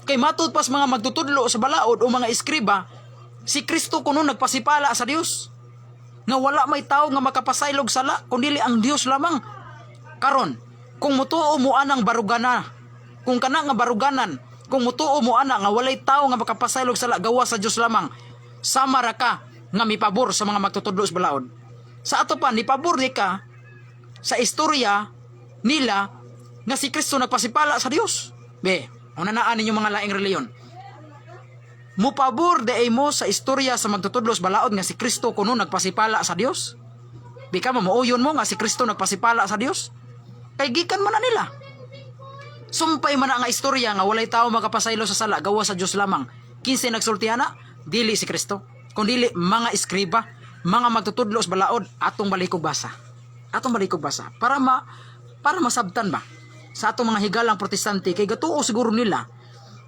Kay matud pas mga magtutudlo sa balaod o mga eskriba, si Kristo kuno nagpasipala sa Dios. Nga wala may tao nga makapasaylog sala kundili ang Dios lamang. Karon, kung mutuo mo anang barugana, kung kana nga baruganan, kung mutuo mo ana nga walay tao nga makapasaylog sala gawa sa Dios lamang, sama ra ka nga mipabor sa mga magtutudlo sa balaod. Sa ato pa, nipabor ni ka sa istorya nila nga si Kristo nagpasipala sa Dios. Be, una naan ninyo mga laing reliyon. Mupabor de mo sa istorya sa magtutudlo sa balaod nga si Kristo kuno nagpasipala sa Dios? Bika mo, muuyon mo nga si Kristo nagpasipala sa Dios? Kay gikan man na nila. Sumpay man na nga istorya nga walay tao makapasaylo sa sala gawa sa Dios lamang. Kinsay nagsulti ana? Dili si Kristo, kundili mga eskriba, mga magtutudlo sa balaod. Atong balikog basa. Atong balikog basa para masabtan ba sa atong mga higalang Protestante, kay gatuo siguro nila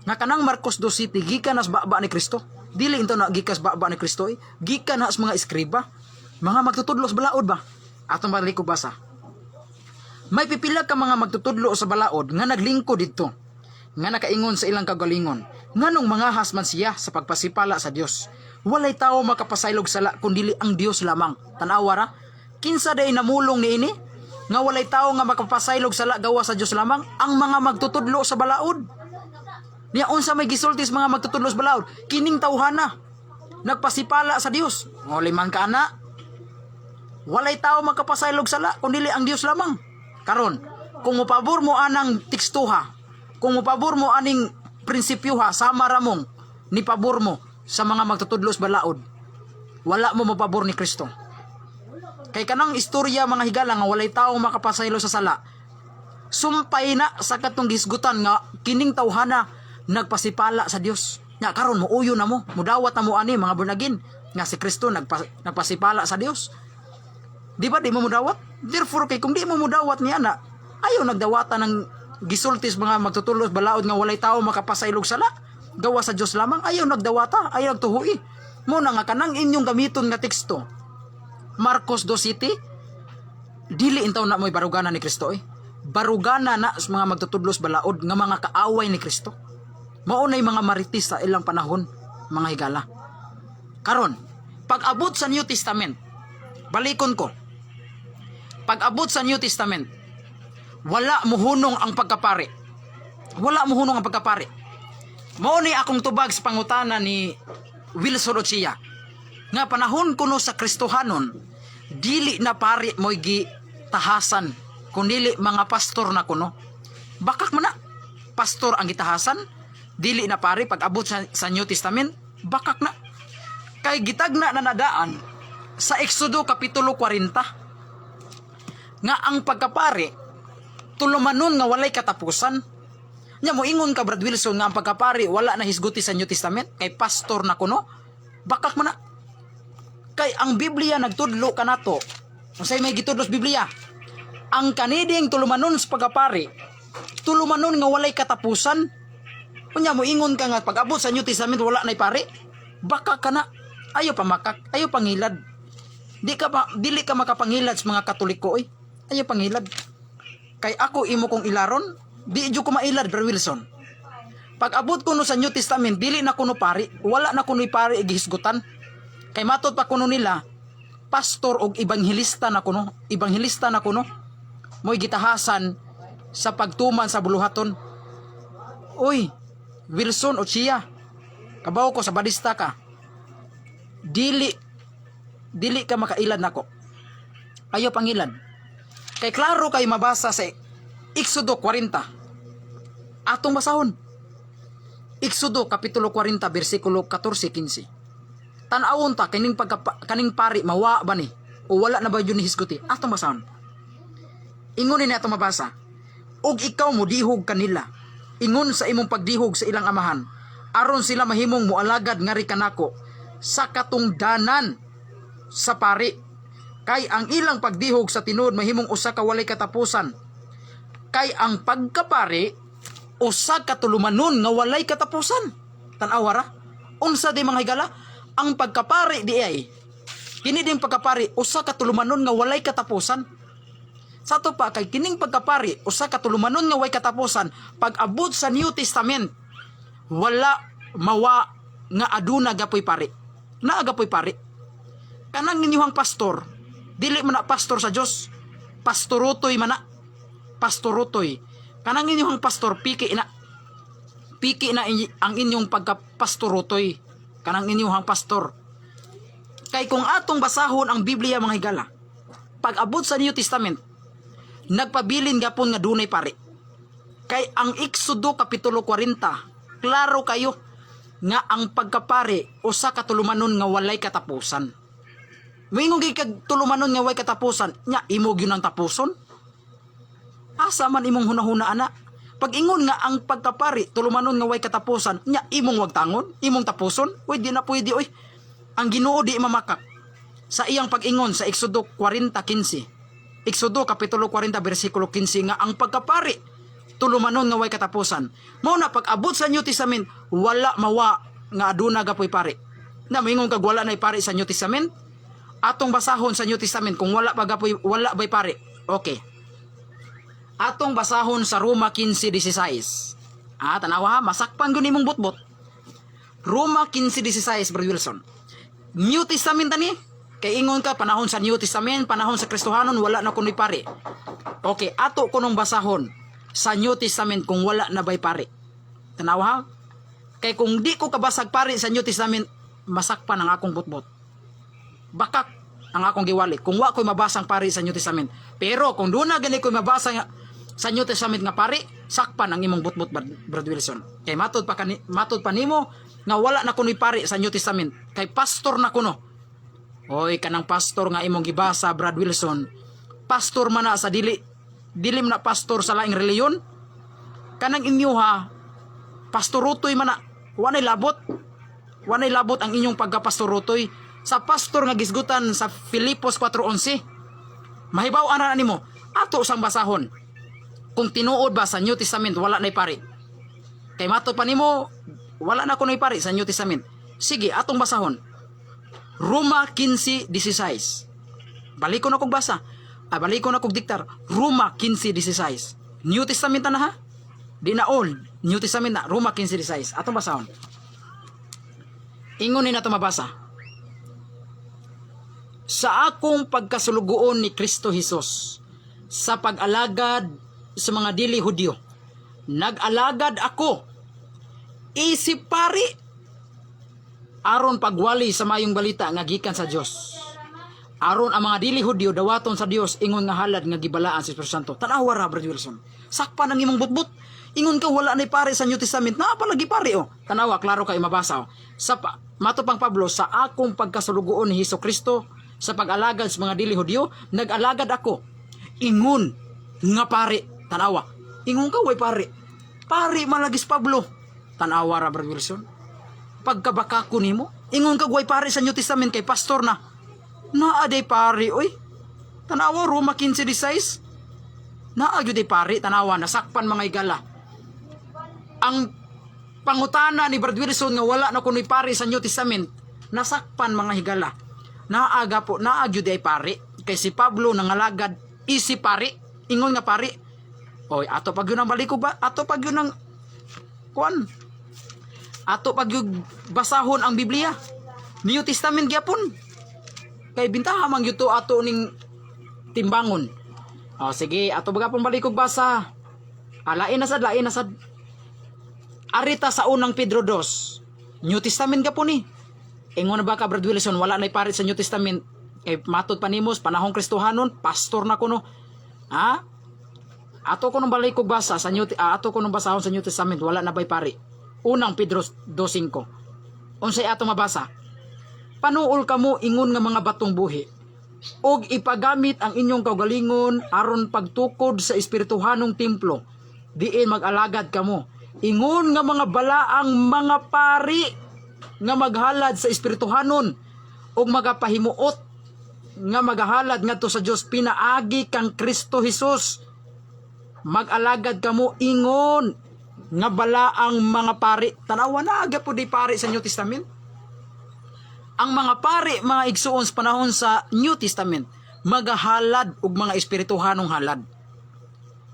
nga kanang Marcos 2 City gikan na sa baba ni Kristo. Dili into na gikas baba ni Kristo eh. Gikan na sa mga eskriba, mga magtutudlo sa balaod ba. Atong balikog basa. May pipila ka mga magtutudlo sa balaod nga naglingkod didto nga nakaingon sa ilang kagalingon, "Nganong mangahas man siya sa pagpasipala sa Dios? Walay tao makapasaylog sala kundili ang Dios lamang." Tanawa ra. Kinsa day namulong niini nga walay tao nga makapasaylog sala gawa sa Dios lamang? Ang mga magtutudlo sa balaod. Niya, unsa may gisulti sa mga magtutudlo sa balaod? "Kining tawhana nagpasipala sa Dios." Ngoli man ka ana. Walay tao makapasaylog sala kundili ang Dios lamang. Karon, kung mopabor mo anang tekstuha, kung mopabor mo aning prinsipyoha, sama ra mong ni pabor mo sa mga magtutudlo sa balaod. Wala mo mopabor ni Kristo. Kay kanang istorya, mga higala, nga walay tao makapasaylo sa sala, sumpay na sa katong gisgutan nga kining tawhana nagpasipala sa Dios. Nya karon mo uyo na mo, mudawat na mo ani mga born again nga si Kristo nagpasipala sa Dios. Di ba di mo mudawat? Therefore, kay kung di mo mudawat niya na, ayaw nagdawatan ng Gisulti sa mga magtutudlos balaod nga walay tao makapasaylog sala gawa sa Dios lamang. Ayaw nagdawata, ayaw nagtuhui mo na nga kanang inyong gamiton nga teksto, Marcos 2:7, dili intaw na mo'y barugana ni Kristo eh. Barugana na sa mga magtutudlos balaod nga mga kaaway ni Kristo. Mao na'y mga marites sa ilang panahon, mga higala. Karon, pag-abot sa New Testament, balikon ko. Pag-abot sa New Testament, wala muhunong ang pagkapari. Wala muhunong ang pagkapari. Mao ni akong tubag sa pangutana ni Wilson Ochia. Nga panahon kuno sa Kristohanon, dili na pari mo'y gitahasan, kundili mga pastor na kuno. Bakak man na, pastor ang gitahasan, dili na pari pag abot sa New Testament, bakak na. Kay gitagna na nadaan sa Exodo Kapitulo 40 nga ang pagkapari tulumanon nga walay katapusan. Nya mo ingon ka, Brad Wilson, nga ang pagkapari wala na hisguti sa New Testament kay pastor na kuno. Bakak man na. Kay ang Biblia nagtudlo kanato. Unsay may gitudlo sa Biblia? Ang kaniding tulumanon sa pagkapari, tulumanon nga walay katapusan. Unya mo ingon ka nga pag-abot sa New Testament wala nay pari. Baka ka na. Ayo pamakak, ayo pangilad. Di ka pa, dili ka makapangilad sa mga Katoliko oy. Ayo pangilad. Kay ako imo kong ilaron, di jud ko mailad, Bro Wilson. Pag abot kuno sa New Testament, dili na kuno pari, wala na kuno pari gihisgutan. Kay matod pa kuno nila, pastor og ebanghelista na kuno, ebanghelista na kuno. Mo'y gitahasan sa pagtuman sa buluhaton. Uy, Wilson Ochia, kabaw ko sa badista ka. Dili dili ka makailad nako. Ayo pangilad. Kay klaro kay mabasa sa Exodo 40. Atong basahon. Exodo Kapitulo 40 bersikulo 14-15. Tan-awon ta kining pagka, kaning pari mawa ba ni o wala na ba yun ni hisguti? Atong basahon. Ingon ni atong mabasa. "Og ikaw modihog kanila ingon sa imong pagdihog sa ilang amahan, aron sila mahimong mualagad ngari kanako sa katungdanan sa pari, kay ang ilang pagdihog sa tinuod mahimong usa ka walay katapusan, kay ang pagkapari usa ka tulumanon nga walay katapusan." Tan-awa ra. Unsa di, mga higala? Ang pagkapari di ay kini din pagkapari usa ka tulumanon nga walay katapusan. Sa ato pa, kay kining pagkapari usa ka tulumanon nga way katapusan, pag abot sa New Testament wala mawa nga aduna gapoy pari. Naa gapoy pari. Kanang inyuhang pastor, dili man na pastor sa Dios. Pastorutoy man na. Pastorutoy. Kanang inyuhang pastor, piki na. Piki na ang inyong pagkapastorutoy. Kanang inyuhang pastor. Kay kung atong basahon ang Biblia, mga higala, pag abot sa New Testament, nagpabilin gapon nga dunay pari. Kay ang Exodo Kapitulo 40, klaro kayo nga ang pagkapari usa ka tulumanon nga walay katapusan. Moingon gyud kag tulumanon nga walay katapusan, nya imo gyud ang tapuson? Asa man imong hunahuna ana? Pag ingon nga ang pagkapari tulumanon nga way katapusan, nya imong wagtangon, imong tapuson, uy, di na pwede oy. Ang Ginoo di mamakak sa iyang pag-ingon sa Exodo 40:15. Exodo Kapitulo 40 bersikulo 15 nga ang pagkapari tulumanon nga way katapusan. Mao na pag abot sa New Testament wala mawa nga aduna gapoy pari. Na moingon kag wala nay pari sa New Testament? Atong basahon sa New Testament kung wala pa gapoy, wala bay pari. Okay. Atong basahon sa Roma 15:16. Ah, tanawa ha, masakpan gyud nimong butbot. Roma 15:16, Bro Wilson. New Testament tani. Kay ingon ka panahon sa New Testament, panahon sa Kristohanon wala na kunoy pari. Okay, ato kunong basahon sa New Testament kung wala na bay pari. Tanawa ha? Kay kung di ko kabasag pari sa New Testament, masakpan ang akong butbot. Bakak ang akong giwali kung wa ko'y mabasang pari sa New Testament. Pero kung doon na gani ko'y mabasa nga sa New Testament nga pari, sakpan ang imong butbot, Brad Wilson. Kay matod pa nimo nga wala na kunoy pari sa New Testament. Kay pastor na kuno. Oy, kanang pastor nga imong gibasa, Brad Wilson. Pastor man na sa dili dili man na pastor sa laing reliyon. Kanang inyo ha, pastorutoy man na. Wa nay labot. Wa nay labot ang inyong pagkapastorutoy sa pastor nga gisgutan sa Filipos 4:11. Mahibaw ana nimo. Ato sang basahon. Kung tinuod ba sa New Testament wala na'y pari. Kay matod pa nimo wala na kuno'y pari sa New Testament. Sige, atong basahon. Roma 15:16. Balikon akong basa. Ah, balikon akong diktar. Roma 15:16. New Testament na ha? Di na Old. New Testament na. Roma 15:16. Atong basahon. Ingon ni nato mabasa. Sa akong pagkasulugoon ni Kristo Jesus sa pag-alagad sa mga dili Hudyo, nag-alagad ako isip pari aron pagwali sa mayong balita nga gikan sa Dios. Aron ang mga dili Hudyo dawaton sa Dios ingon nga halad nga gibalaan sa Espiritu Santo. Tan-awa ra, Brother Wilson. Sakpan ang imong butbut. Ingon ka wala nay pare sa New Testament. Naa pa lagi pare oh. Tanawa, klaro kay mabasa oh. Sa pa, mato pang Pablo, sa akong pagkasulugoon ni Hesus Kristo sa pag-alagad sa mga dili Hudyo, nag-alagad ako ingon nga pare. Tanawa. Ingon ka way pare. Pare malagis Pablo. Tanawa ra, Brother Wilson. Pagkabakako nimo, ingon ka way pare sa New Testament kay pastor na. Naa day pare oy. Tanawa, Roma 15:16. Naa gyud day pare, tanawa, nasakpan, mga igala. Ang pangutana ni Brad Wilson nga wala na kuno'y pare sa New Testament, nasakpan, mga higala. Naaga po, naa gyud ay pare kay si Pablo nangalagad isi pare, ingon nga pare. Oy, ato pag yun ang baliko ba? Ato pag yun ang kuan. Ato pag yun basahon ang Biblia. New Testament gyapon. Kay bintaha man gyud to ato ning timbangon. O sige, ato baga pong balikog basa. Ah, lain na sad, lain na sad. Arita sa Unang Pedro 2. New Testament gapon ni. Ingon na ba ka, Brad Wilson, wala na pare sa New Testament? Kay matod pa nimos, panahong Kristohanon, pastor na kuno. Ha? Ato ko nung balik kog basa sa New ah, ato ko nung basahon sa New Testament, wala na bay pare. Unang Pedro 2:5. Unsay ato mabasa? Panuol kamo ingon nga mga batong buhi ug ipagamit ang inyong kaugalingon aron pagtukod sa espirituhanong templo diin mag-alagad kamo ingon nga mga balaang mga pari nga maghalad sa espirituhanon ug magapahimuot nga magahalad ngadto sa Dios pinaagi kang Kristo Hesus. Mag-alagad kamo ingon nga balaang mga pari. Tanawa, na aga po di pari sa New Testament. Ang mga pari, mga igsuon, sa panahon sa New Testament magahalad og mga espirituhanong halad.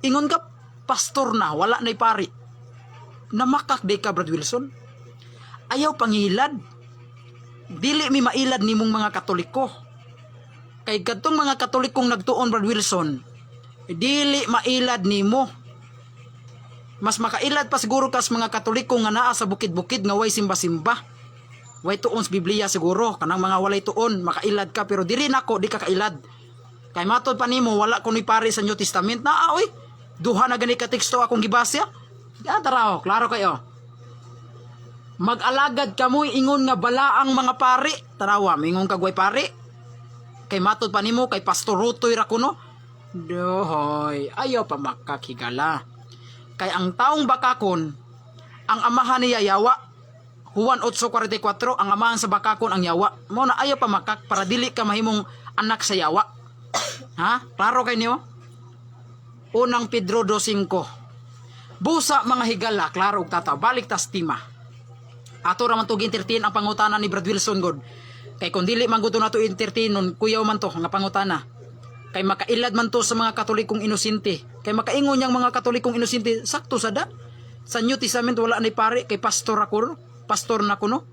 Ingon ka pastor na wala na'y pari. Namakak di ka, Brad Wilson. Ayaw pangilad. Dili mi mailad nimong mga Katoliko. Kay kadtong mga Katolikong nagtuon, Brad Wilson, dili mailad nimo. Mas makailad pa siguro kas mga Katoliko nga naa sa bukid-bukid nga way simba-simba, way tuon sa Biblia siguro. Kanang mga walay tuon, makailad ka, pero diri nako di ka kailad. Kay matod pa nimo wala kuno'y pare sa New Testament. Naa oy. Duha na gani ka teksto akong gibasa. Ya tara oh, klaro kayo. Mag-alagad kamoy ingon nga balaang mga pari. Tarawa, mingon kag way pari. Kay matod pa nimo kay Pastor Rutoy ra kuno. Dohoy, ayaw pa makakigala. Kay ang taong bakakon, ang amahan niya yawa. Juan 8:44, ang amahan sa bakakon ang yawa. Mo na ayaw pa makak para dili ka mahimong anak sa yawa. Ha? Klaro kay niyo? Unang Pedro 2:5. Busa, mga higala, klaro og tataw. Balik tas tema. Ato ra man to entertain ang pangutana ni Brad Wilson god. Kay kung dili man gud to nato entertain nun, kuyaw man to nga pangutana. Kay makailad man to sa mga Katolikong inosente. Kay makaingon niyang mga Katolikong inosente, sakto sa da. Sa New Testament wala ni pare kay pastor ako, pastor na kuno.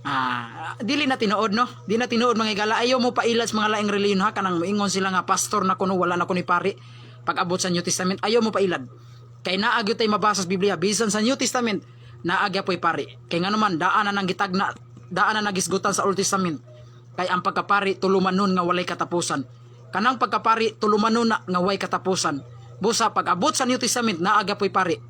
Ah, dili na tinuod no. Di na tinuod, mga higala. Ayaw mo pailad sa mga laing relihiyon ha, kanang moingon sila nga pastor na kuno, wala na kuno pare. Pag abot sa New Testament, ayaw mo pailad. Kay naa gyud tay mabasa sa Biblia bisan sa New Testament naa gyapoy pare. Kay ngano man daan na nang gitagna, daan na nagisgutan sa Old Testament. Kay ang pagkapari tulumanon nga walay katapusan. Kanang pagkapari tulumanon na nga way katapusan. Busa pag abot sa New Testament naa gyapoy pare.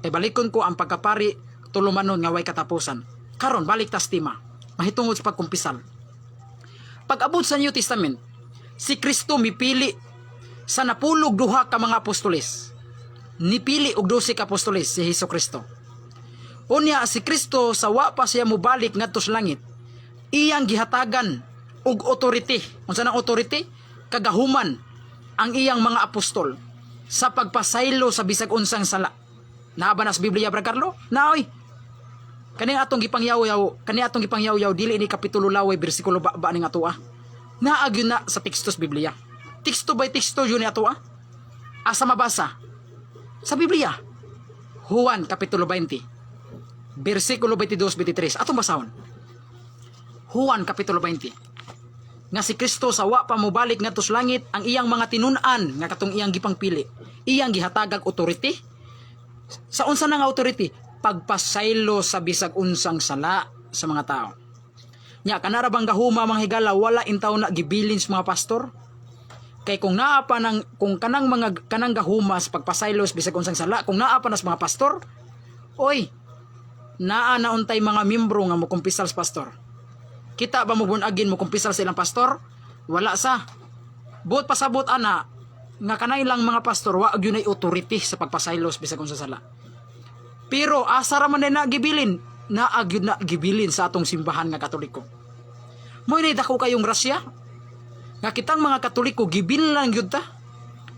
Kay balikon ko, ang pagkapari tulumanon nga way katapusan. Karon balik tas tema. Mahitungod sa pagkumpisal. Pag abot sa New Testament, si Kristo mipili sa 12 ka mga apostoles. Nipili og 12 ka apostoles si Hesus Kristo. Unya si Kristo sa wa pa siya mobalik ngadto sa langit, iyang gihatagan og authority. Unsa nang authority? Kagahuman ang iyang mga apostol. Sa pagpasaylo sa bisag unsang sala. Naa ba na sa Biblia, Bra Carlo? Naoy. Kani atong gipangyaw-yaw, kani atong gipangyaw-yaw dili ni kapitulo laway bersikulo ba, ba ning atoa. Naa gyud na sa teksto sa Biblia. Teksto by teksto yun ni atoa. Asa mabasa? Sa Biblia. Juan kapitulo 20. Bersikulo 22-23. Atong basahon. Juan kapitulo 20. Nga si Kristo sa wa pa mobalik ngadto sa langit, ang iyang mga tinun-an nga katong iyang gipangpili, iyang gihatagag authority. Sa unsa na nga authority? Pagpasaylo sa bisag unsang sala sa mga tao. Nya kanara bang gahuma, mga higala, wala intaw na gibilin sa mga pastor? Kay kung naa pa ng kung kanang mga kanang gahuma sa pagpasaylo sa bisag unsang sala, kung naa pa na sa mga pastor, oy, naa na untay mga membro nga mokumpisal sa pastor. Kita ba mo born again mo kumpisal sa ilang pastor? Wala sa. Buot pasabot ana nga kanay lang mga pastor wa gyud nay authority sa pagpasaylo sa bisag unsa sala. Pero asa ra man na gibilin, naa gyud na gibilin sa atong simbahan nga Katoliko. Mo ni dako kayong grasya nga kitang mga Katoliko gibilin gyud ta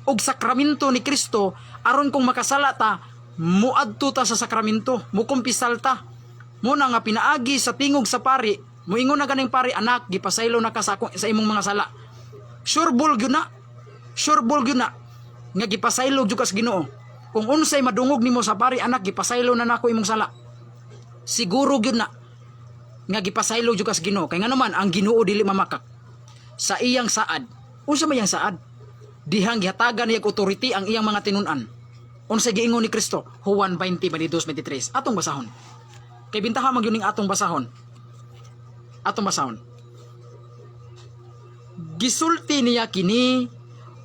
og sakramento ni Kristo aron kung makasala ta, muadto ta sa sakramento, mukumpisal ta. Muna nga pinaagi sa tingog sa pari, muingon na ganing pari, "Anak, gipasaylo na ka sa imong mga sala." Sure ball gyud na. Sure ball gyud na nga gipasaylo gyud ka sa Ginoo. Kung unsay madungog nimo sa pari, "Anak, gipasaylo na nako imong sala." Siguro gyud na nga gipasaylo gyud ka sa Ginoo. Kay ngano man, ang Ginoo dili mamakak sa iyang saad. Unsa may iyang saad? Dihang gihatagan niya og authority ang iyang mga tinun-an. Unsa giingon ni Kristo? Juan 20, 22, 23. Atong basahon. Kay bintaha man gyud ning atong basahon. Atong basahon. Gisulti niya kini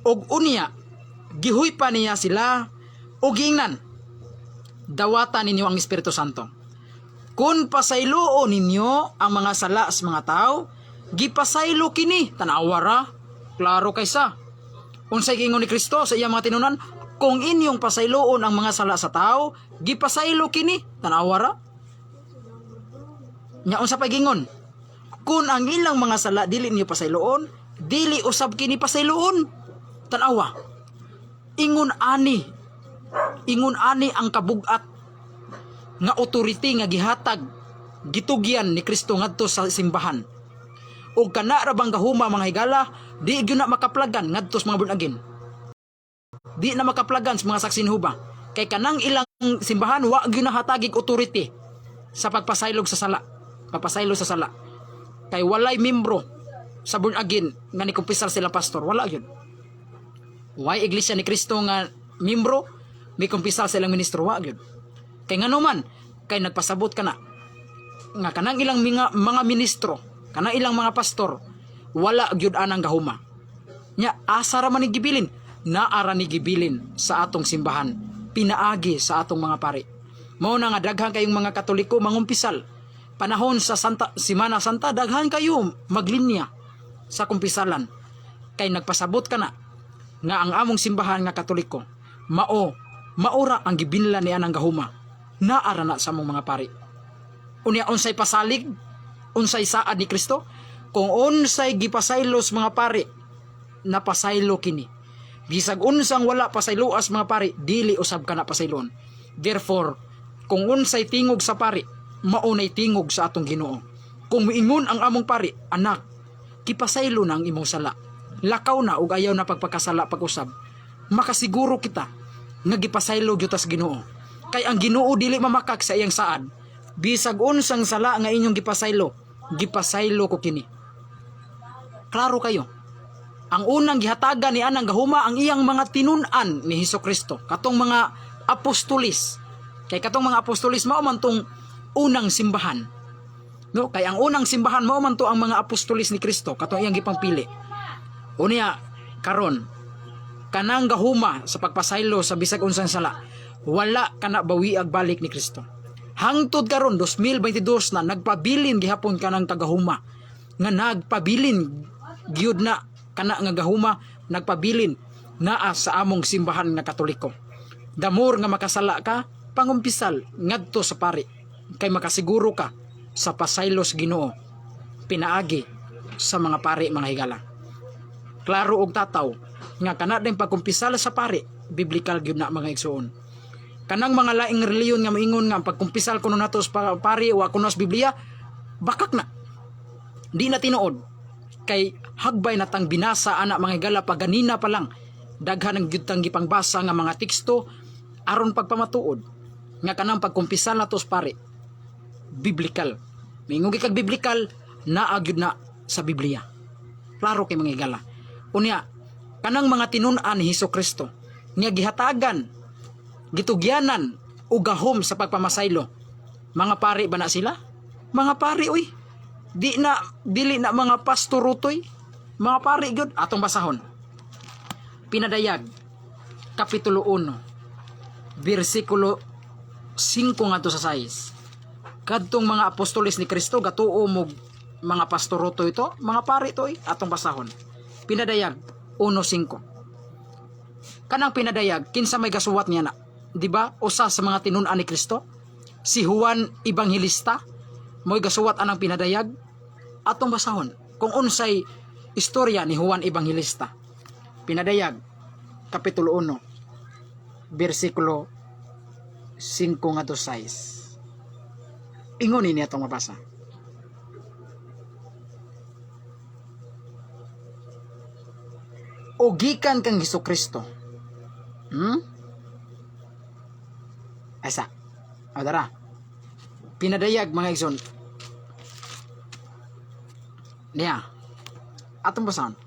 og unya gihuypa niya sila og giingnan, "Dawata ninyo ang Espiritu Santo. Kung pasayloon ninyo ang mga sala sa mga tao, gipasaylo kini." Tanawa ra, klaro kaysa. Unsay giingon ni Kristo sa iyang mga tinunan? Kung inyong pasayloon ang mga sala sa tao, gipasaylo kini. Tanawa ra. Nya unsa pa gingon? Kung ang ilang mga sala dili niyo pasayloon, dili usab kini pasayloon. Tanawa. Ingon ani. Ingon ani ang kabugat nga authority nga gihatag, gitugyan ni Kristo ngadto sa simbahan. Ug kana ra bang gahuma, mga higala, di gyud na makaplagan ngadto sa mga born again. Di na makaplagan sa mga Saksi ni Jehova. Kay kanang ilang simbahan wa gyud nahatagig authority sa pagpasaylog sa sala. Pagpasaylo sa sala. Kay walay membro sa born again nga nikumpisal sila pastor, wala gyud. Way Iglesia ni Kristo nga membro may kumpisal sa ilang ministro, wa gyud. Kay ngano man, kay nagpasabot ka na nga kanang ilang mga ministro, kanang ilang mga pastor, wala gyud anang gahuma. Nya asa ra man ni gibilin? Naara ni gibilin sa atong simbahan, pinaagi sa atong mga pari. Mao na nga daghan kayong mga Katoliko mangumpisal. Panahon sa Santa Simana Santa, daghan kayo maglinya sa kumpisalan. Kay nagpasabot ka na nga ang among simbahan nga Katoliko mao maura ang gibinlan ni anang gahuma. Naara na sa among mga pari. Unya unsay pasalig? Unsay saad ni Kristo? Kung unsay gipasaylo sa mga pari, napasaylo kini. Bisag unsang wala pasayloas mga pari, dili usab kana pasaylon. Therefore, kung unsay tingog sa pari, maunay tingog sa atong Ginoo. Kung miingon ang among pari, "Anak, gipasaylo na ang imong sala. Lakaw na ug ayaw na pagpakasala pag-usab." Makasiguro kita nga gipasaylo gyud ta sa Ginoo. Kay ang Ginoo dili mamakak sa iyang saad. "Bisag unsang sala nga inyong gipasaylo, gipasaylo ko kini." Klaro kayo. Ang unang gihatagan ni anang gahuma ang iyang mga tinun-an ni Hesus Kristo, katong mga apostolis. Kay katong mga apostolis mao man tong unang simbahan. No, kay ang unang simbahan mao man to ang mga apostolis ni Kristo, katong iyang gipangpili. Unya karon kanang gahuma sa pagpasaylo sa bisag unsang sala, wala kana bawiag balik ni Kristo. Hangtod karon 2022 na, nagpabilin gihapon kanang kagahuma nga nagpabilin gyud na kana nga gahuma, nagpabilin naa sa among simbahan nga Katoliko. Damor nga makasala ka, pangumpisal ngadto sa pari kay makasiguro ka sa pasaylo sa Ginoo pinaagi sa mga pari, mga higala. Klaro og tataw Nga kana din pagkumpisal sa pari, biblical gyud na, mga igsuon. Kanang mga laing reliyon nga moingon nga ang pagkumpisal kuno nato sa pari wa kuno sa Biblia, bakak na. Di na tinuod. Kay hagbay na tang binasa ana, mga higala, pa ganina pa lang. Daghan ang gyud tang gipangbasa nga mga teksto aron pagpamatuod nga kanang pagkumpisal nato sa pari, biblical. Mingon kag biblical, naa gyud na sa Biblia. Klaro kay, mga higala. Unya, kanang mga tinun-an ni Hesus Kristo nga gihatagan, gitugyanan og gahom sa pagpamasaylo. Mga pari ba na sila? Mga pari, uy. Di na dili na mga pastorutoy. Mga pari gyud. Atong basahon. Pinadayag kapitulo 1 bersikulo 5 ngadto sa 6. Kadtong mga apostoles ni Kristo gatuo mo mga pastoroto ito, mga pari to eh. Atong basahon. Pinadayag 1:5. Kanang pinadayag, kinsa may gasuwat niya na? 'Di ba? Usa sa mga tinun-an ni Kristo, si Juan Evangelista, mo'y gasuwat anang pinadayag. Atong basahon kung unsay istorya ni Juan Evangelista. Pinadayag kapitulo 1 bersikulo 5 ngadto 6. Ingon ini, atong mabasa. O gikan kang Hesus Kristo. Asa. O dara. Pinadayag, mga igsoon. Niya. Atong basahon.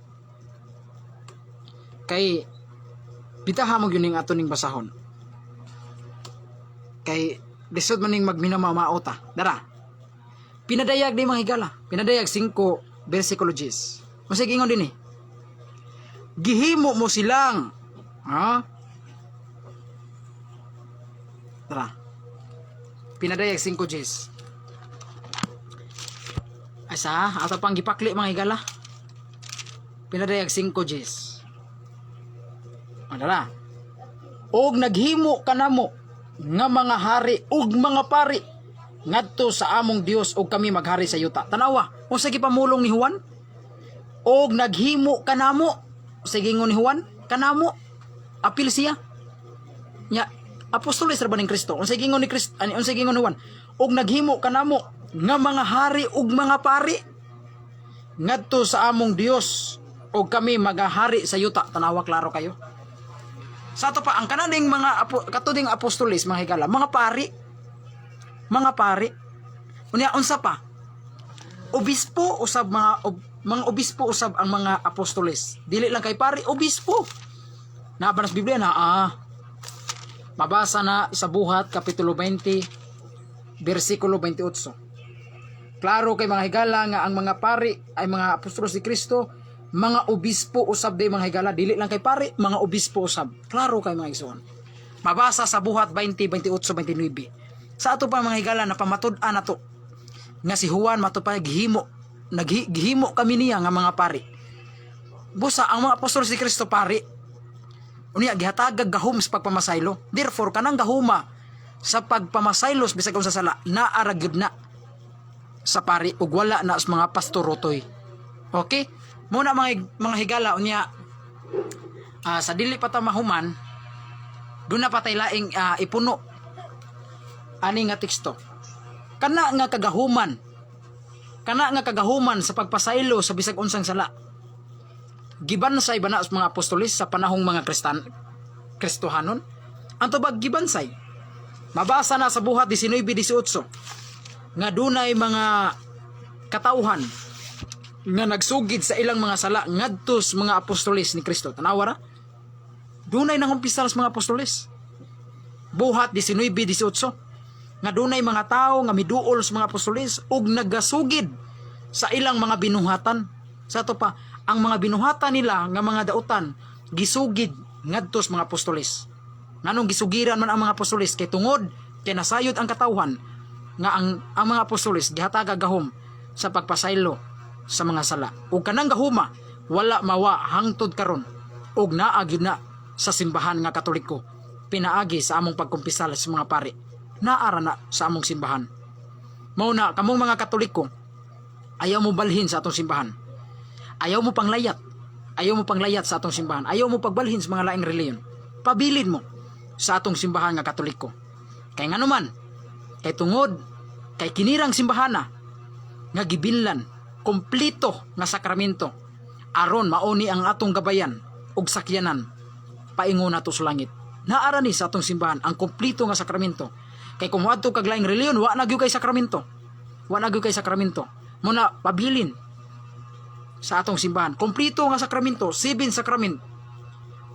Kay bitaha mo gyud ning ato ning basahon. Kay lisod man ning magminamamao ta. Dara. Pinadayag di, mga higala. Pinadayag 5 versikulo 10. Masig ingon din eh. Gihimo mo silang. Ha? Tara. Pinadayag 5 Gs. Asa, ato pang gipakli, mga higala. Pinadayag 5 Gs. Dara. Og naghimo kanamo nga mga hari ug mga pari ngadto sa among Dios ug kami maghari sa yuta. Tanawa, unsa gipamulong ni Juan? Og naghimo kanamo, sige, ingon ni Juan, kanamo apil siya. Nya apostoles ra ba ning Kristo? Unsa gingon ni Kristo? Ani unsa gingon ni Juan? Og naghimo kanamo nga mga hari ug mga pari ngadto sa among Dios ug kami magahari sa yuta. Tanawa, klaro kayo. Sa ato pa ang kananing mga katuding apostoles, mga higala, mga pari. Mga pari. Unya unsa pa? Obispo usab mga obispo usab ang mga apostoles. Dili lang kay pari, obispo. Naa ba na sa Biblia na mabasa na sa Buhat kapitulo 20 bersikulo 28. Klaro kay, mga higala, nga ang mga pari ay mga apostolos ni Kristo, mga obispo usab day, mga higala, dili lang kay pari, mga obispo usab. Klaro kay, mga igsoon. Mabasa sa Buhat 20, 28, 29. Sa ato pa, mga higala, na pamatud-an nato nga si Juan mato pa gihimo gihimo kami niya nga mga pari. Busa ang mga apostolos ni Kristo pari. Unya gihatagag gahom sa pagpamasaylo. Therefore kanang gahuma sa pagpamasaylos bisag unsa sala naa ra gyud na sa pari ug wala na sa mga pastorotoy. Okay? Muna mga higala, unya sa dili pa ta mahuman, duna pa tay laing ipuno ani nga teksto. Kana nga kagahuman sa pagpasaylo sa bisag unsang sala, gibansay ba na sa mga apostolis sa panahong mga Kristan Kristohanon? Ang tubag, gibansay. Mabasa na sa Buhat 19:18 nga dunay mga katawhan nga nagsugid sa ilang mga sala ngadto sa mga apostoles ni Kristo. Tanawa ra. Dunay nangumpisal sa mga apostoles. Buhat 19:18 nga dunay mga tawo nga miduol sa mga apostoles ug nagasugid sa ilang mga binuhatan. Sa ato pa, ang mga binuhatan nila nga mga dautan gisugid ngadto sa mga apostoles. Nganong gisugiran man ang mga apostoles? Kay tungod kay nasayod ang katawhan nga ang mga apostoles gihatag gahom sa pagpasaylo sa mga sala. Ug kanang gahuma wala mawa hangtod karon ug naa gyud na sa simbahan nga Katoliko pinaagi sa among pagkumpisal sa mga pari. Naa ra na sa among simbahan. Mao na kamong mga Katoliko, ayaw mo balhin sa atong simbahan. Ayaw mo panglayat. Ayaw mo panglayat sa atong simbahan. Ayaw mo pagbalhin sa mga laing reliyon. Pabilin mo sa atong simbahan nga Katoliko. Kay nganuman, kay tungod, kay kinirang simbahana, nga gibillan, kompleto nga sakramento, aron mauni ang atong gabayan ug sakyanan, paingon nato sa langit. Naara ni sa atong simbahan ang kompleto nga sakramento. Kay kung moadto kag laing reliyon, wa na gyud kay sakramento. Wa na gyud kay sakramento. Muna pabilin sa atong simbahan. Kompleto nga sakramento, seven sacrament.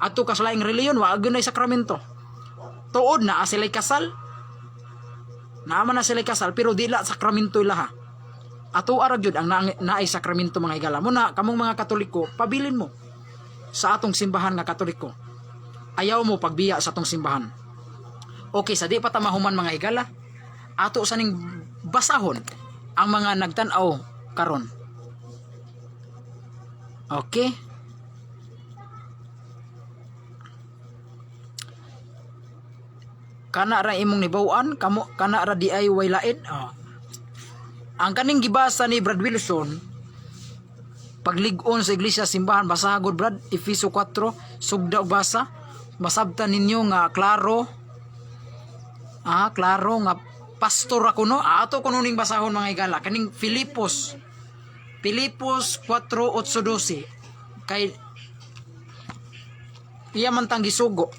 Adto ka sa laing reliyon, wa gyud nay sakramento. Tuod na sila'y kasal. Naa man na sila'y kasal pero di la sakramento ilaha. Ato ara gyud ang naay sakramento, mga higala. Muna kamong mga Katoliko, pabilin mo sa atong simbahan nga Katoliko. Ayaw mo pagbiya sa atong simbahan. Okay, sa di pa ta mahuman, mga higala, ato sa ning basahon ang mga nagtan-aw karon. Okay? Kana ra imong nibaw-an, kamo kana ra di ay way lain. Oh. Ang kaning gibasa ni Brad Wilson, paglig-on sa iglesia simbahan, basa gud, Brad, Efeso 4, sugda og basa, masabtan ninyo nga klaro, klaro nga pastor ako, no. Ato kuno ning basahon, mga higala, kaning Filipos 4:8-12 kay iya man tang gisugo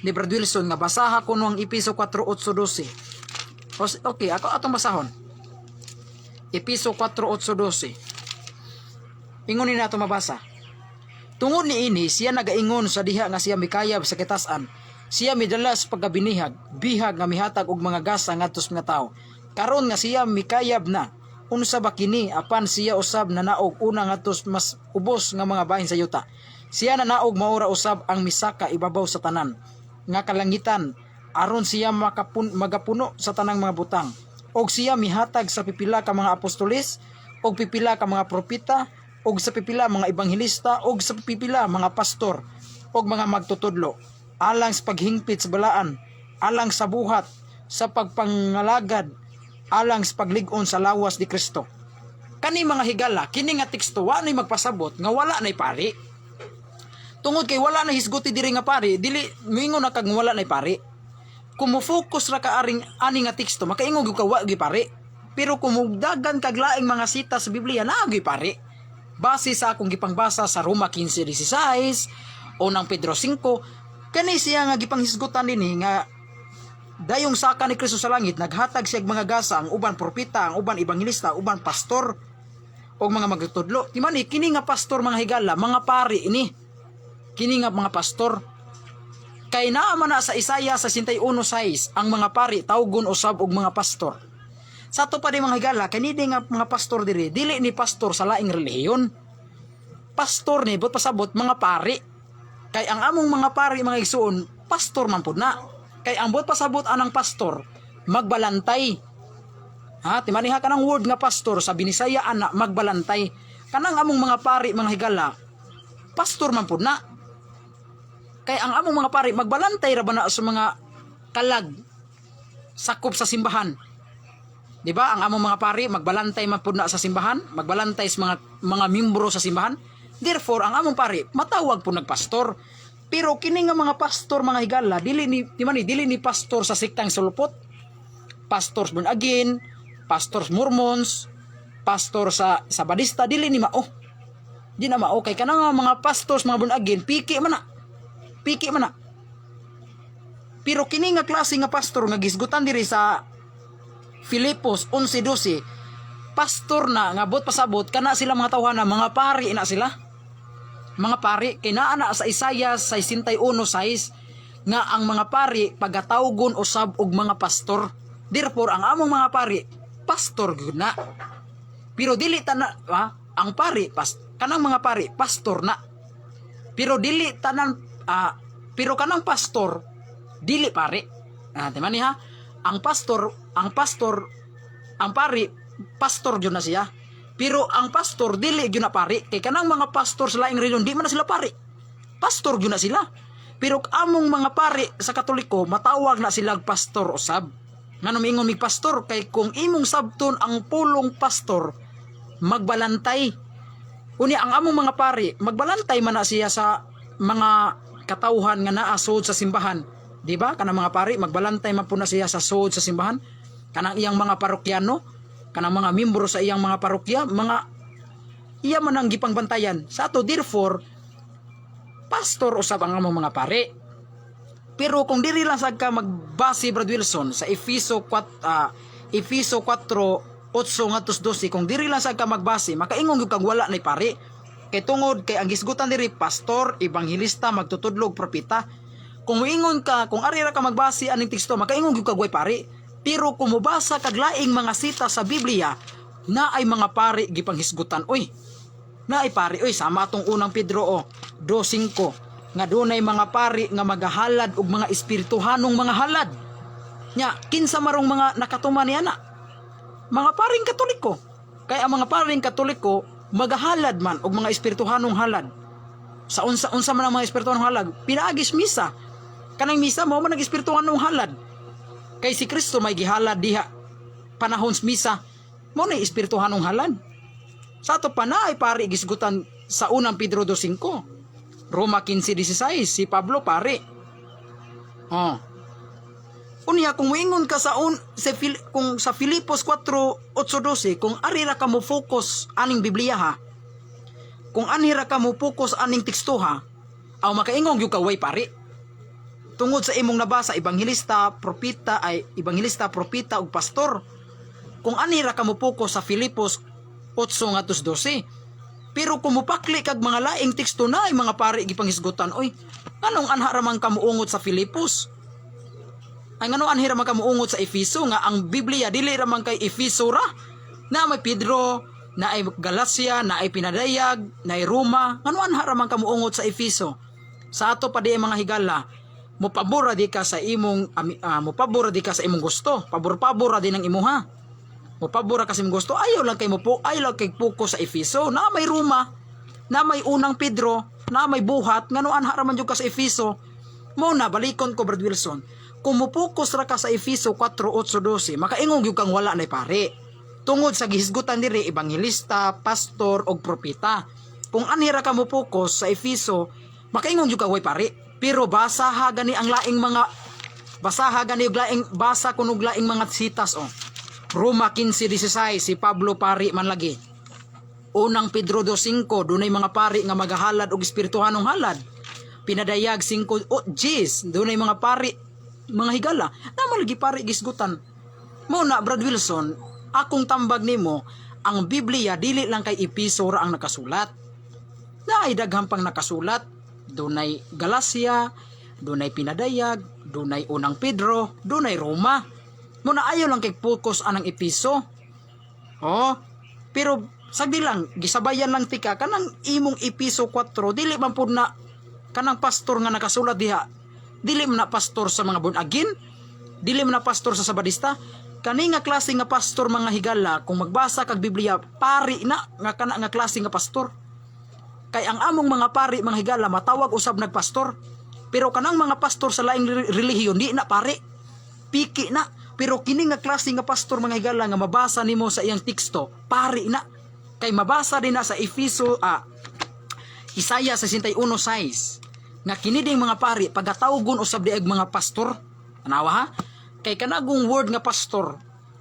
ni Brad Wilson nga basaha kuno ang Epeso 4:8-12. Okay, ako atong basahon. Epeso 4:8-12. Ingon ni nato mabasa. Tungod ni ini siya nagaingon sa diha nga siya mikayab sa kitasan. Siya midala sa pagkabinihag, bihag nga mihatag og mga gasa ngadto sa mga tawo. Karon nga siya mikayab na, unsa ba kini apan siya usab nanaog una ngadto sa mas ubos nga mga bahin sa yuta? Siya nanaog maura usab ang misaka ibabaw sa tanan nga kalangitan aron siya magapuno sa tanang mga butang. Og siya mihatag sa pipila ka mga apostoles, og pipila ka mga propeta, og sa pipila mga ebanghelista, og sa pipila mga pastor og mga magtutudlo alang sa paghingpit sa balaan, alang sa buhat sa pagpangalagad, alang sa paglig-on sa lawas ni Kristo. Kani, mga higala, kini nga teksto wa nay magpasabot nga wala nay pari. Tungod kay wala na hisguti diri nga pari, dili moingon na kag wala nay pari. Kung mo-focus ra ka aring ani nga teksto, makaingon gyud ka wa gyud pari. Pero kung mugdagan kag laing mga sita sa Biblia, naa gyud pari. Base sa akong gipangbasa sa Roma 15:16 o ng Pedro 5, kani siya nga gipanghisgutan dinhi nga dayong saka ni Kristo sa langit, naghatag siya og mga gasa, ang uban propeta, ang uban ebanghelista, uban pastor og mga magtutudlo. Di man ni kini nga pastor, mga higala, mga pari ini. Kini nga mga pastor kay naa man na sa Isaiah sa 61:6 ang mga pari tawgon usab og mga pastor. Sa ato pa di, mga higala, kani di nga mga pastor diri, dili ni pastor sa laing relihiyon. Pastor ni buot pasabot mga pari. Kay ang among mga pari, mga igsuon, pastor man pud na. Kay ang buot pasabot anang pastor, magbalantay. Ha, timaniha ka ng word nga pastor sa Binisaya ana, magbalantay. Kanang among mga pari, mga higala, pastor man pud na. Kay ang among mga pari magbalantay ra ba na sa mga kalag sakop sa simbahan. 'Di ba? Ang among mga pari magbalantay man pud na sa simbahan, magbalantay sa mga miyembro sa simbahan. Therefore, ang among pari matawag po nagpastor. Pero kini nga mga pastor, mga higala, dili ni di man ni dili ni pastor sa sektang sulpot. Pastors born again, pastors Mormons, pastor sa Sabadista, dili ni mao. Di na mao kay kanang mga pastors mga born again, piki man na. Piki man na. Pero kini nga klase nga pastor nga gisgutan diri sa Filipos 11:12, pastor na nga buot pasabot kana sila mga tawhana, mga pari na sila. Mga pari kay naa na sa Isaiah 61:6 nga ang mga pari pagatawgon usab og mga pastor. Therefore, ang among mga pari pastor gyud na. Pero dili ta na ang pari kanang mga pari pastor na. Pero dili tanan pero kanang pastor dili pari. Di man ni ha? Ang pastor, ang pari, pastor gyud na siya. Pero ang pastor dili gyud na pari kay kanang mga pastor sa laing relihiyon di man na sila pari. Pastor gyud na sila. Pero among mga pari sa Katoliko matawag na sila pastor usab. Ngano miingon mig pastor? Kay kung imong sabton ang pulong pastor, magbalantay. Unya ang among mga pari, magbalantay man na siya sa mga katawhan nga naa sud sa simbahan. Di ba? Kanang mga pari, magbalantay man po na siya sa sud sa simbahan. Kanang iyang mga parokyano, kanang mga membro sa iyang mga parokya, mga iya man ang gipangbantayan. Sa ato, therefore, pastor usab ang among mga pari. Pero kung diri lang sad ka magbase, Brad Wilson, sa Efeso 4, Efeso 4 8 ngadto 12, kung diri lang sad ka magbase, makaingon gyud kag wala nay pari. Kay tungod kay ang gisgutan diri pastor, ebanghelista, magtutudlog, propeta. Kung moingon ka, kung ari ra ka magbase aning teksto, makaingon gyud kag way pari. Pero kung mobasa kag laing mga sita sa Biblia, na ay mga pari gipanghisgutan. Uy, na ay pari, oy, sama atong Unang Pedro o 2:5 nga dunay mga pari nga magahalad og mga espirituhanong mga halad. Nya, kinsa marong mga nakatuman niya na? Mga paring Katoliko. Kaya ang mga paring Katoliko magahalad man og mga espirituhanong halad. Sa unsa unsa man ang mga espirituhanong halad? Pinaagis misa. Kanang misa mao man ang espirituhanong halad. Kay si Kristo may gihalad diha panahon sa misa. Mao na espirituhanong halad. Sa ato pa na ay pari gisgutan sa Unang Pedro 2:5. Roma 15:16, si Pablo pari. Oh. Unya kung moingon ka sa un sa Fil, kung sa Filipos 4:8-12, kung ari ra ka mo focus aning Biblia ha. Kung ani ra ka mo focus aning teksto ha, aw makaingon gyud ka way pari. Tungod sa imong nabasa, ebanghelista, propeta ay ebanghelista, propeta ug pastor. Kung ani ra ka mo focus sa Filipos 8 ngadto 12. Pero kung mupakli kag mga laing teksto na ay mga pari gipanghisgutan, oy, nganong anha ra man ka muungot sa Filipos? Ay, ngano anhi ra man ka muungot sa Efeso nga ang Biblia dili ra man kay Efeso ra? Na may Pedro, na ay Galacia, na ay Pinadayag, na ay Roma. Ngano anha ra man ka muungot sa Efeso? Sa ato pa di mga higala, mopabor ra di ka sa imong mopabor ra di ka sa imong gusto. Pabor-pabor ra din ang imuha. Mopabor ra ka sa imong gusto. Ayaw lang kay mo po, ayaw lang kay focus sa Efeso. Na may Roma, na may Unang Pedro, na may Buhat, ngano anha ra man jud ka sa Efeso? Mo na balikon ko, Brad Wilson. Kung mo-focus ra ka sa Efeso 4:8-12, makaingon gyud kang wala nay pare. Tungod sa gihisgutan diri ebanghelista, pastor og propeta. Kung anhi ra ka mo focus sa Efeso, makaingon gyud ka way pare. Pero basaha gani ang laing mga basaha gani og laing basa kunog laing mga sitas oh. Roma 15:16, si Pablo pari man lagi. Unang Pedro 2:5, dunay mga pari nga magahalad og espirituhanong halad. Pinadayag 5 oh, jeez, dunay mga pari mga higala na malagi pari gisgutan. Mo na, Brad Wilson, akong tambag nimo, ang Biblia dili lang kay Episo ra ang nakasulat. Na ay daghan pang nakasulat. Dunay Galacia, dunay Pinadayag, dunay Unang Pedro, dunay Roma. Mo na ayaw lang kay focus anang Episo. Oh, pero sagdi lang gisabayan lang tika kanang imong Episo 4, dili man pud na kanang pastor nga nakasulat diha. Dili man na pastor sa mga born again, dili man na pastor sa Sabadista. Kani nga klase nga pastor, mga higala, kung magbasa kag Biblia, pari na nga kana nga klase nga pastor. Kay ang among mga pari, mga higala, matawag usab nagpastor. Pero kanang mga pastor sa laing relihiyon di na pari. Piki na. Pero kini nga klase nga pastor, mga higala, nga mabasa nimo sa iyang teksto, pari na. Kay mabasa din na sa Efeso, Isaiah 61:6 nga kini ding mga pari pagatawgon usab di ag mga pastor. Tanawa ha. Kay kanagong word nga pastor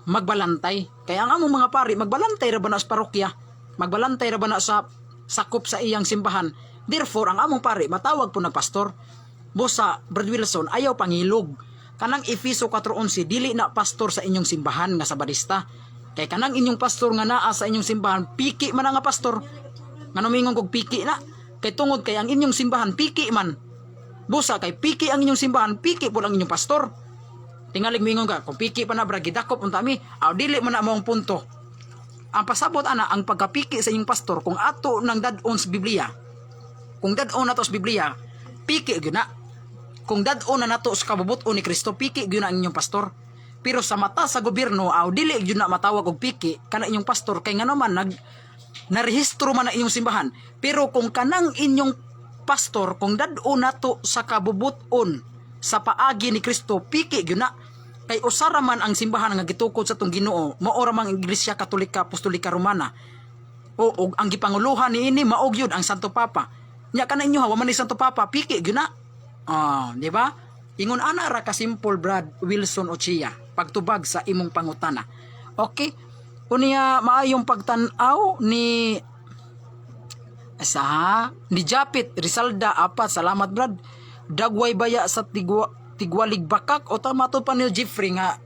magbalantay. Kay ang among mga pari magbalantay ra ba na sa parokya? Magbalantay ra ba na sa sakop sa iyang simbahan? Therefore, ang among pari matawag po nagpastor. Busa, Brad Wilson, ayaw pangilog. Kanang Efeso 4:11 dili na pastor sa inyong simbahan nga Sabadista. Kay kanang inyong pastor nga naa sa inyong simbahan, piki man ang nga pastor. Nga mingon kog piki na? Kay tungod kay ang inyong simbahan piki man. Busa kay piki ang inyong simbahan, piki po ang inyong pastor. Tingalig mingon ka, kung piki pa na bra, gidakop unta mi, aw dili man na maong punto. Ang pasabot ana, ang pagkapiki sa inyong pastor, kung ato nang dad-on sa Biblia, kung dad-on nato sa Biblia, piki gyud na. Kung dad-on na nato sa kabubut-on ni Kristo, piki gyud na ang inyong pastor. Pero sa mata sa gobyerno, aw dili gyud na matawag og piki kana inyong pastor kay ngano man nag narehistro man na inyong simbahan. Pero kung kanang inyong pastor, kung dad-on nato sa kabubut-on sa paagi ni Kristo, piki gyud na. Kay usara man ang simbahan nga gitukod sa tong Ginoo, mao ra man ang Iglesia Katolika Apostolika Romana. O og ang gipanguluhan niini mao gyud ang Santo Papa. Nya kana inyo ha, wa man ni Santo Papa, piki gyud na. Ah, di ba? Ingon ana ra ka simple, Brad Wilson Ochia, pagtubag sa imong pangutana. Okay? Unya, maayong pagtan-aw ni sa ni Japit Rizalda apat. Salamat, Brad. Dagway baya sa tigwalig bakak o ta? Matud pa ni Jeffrey nga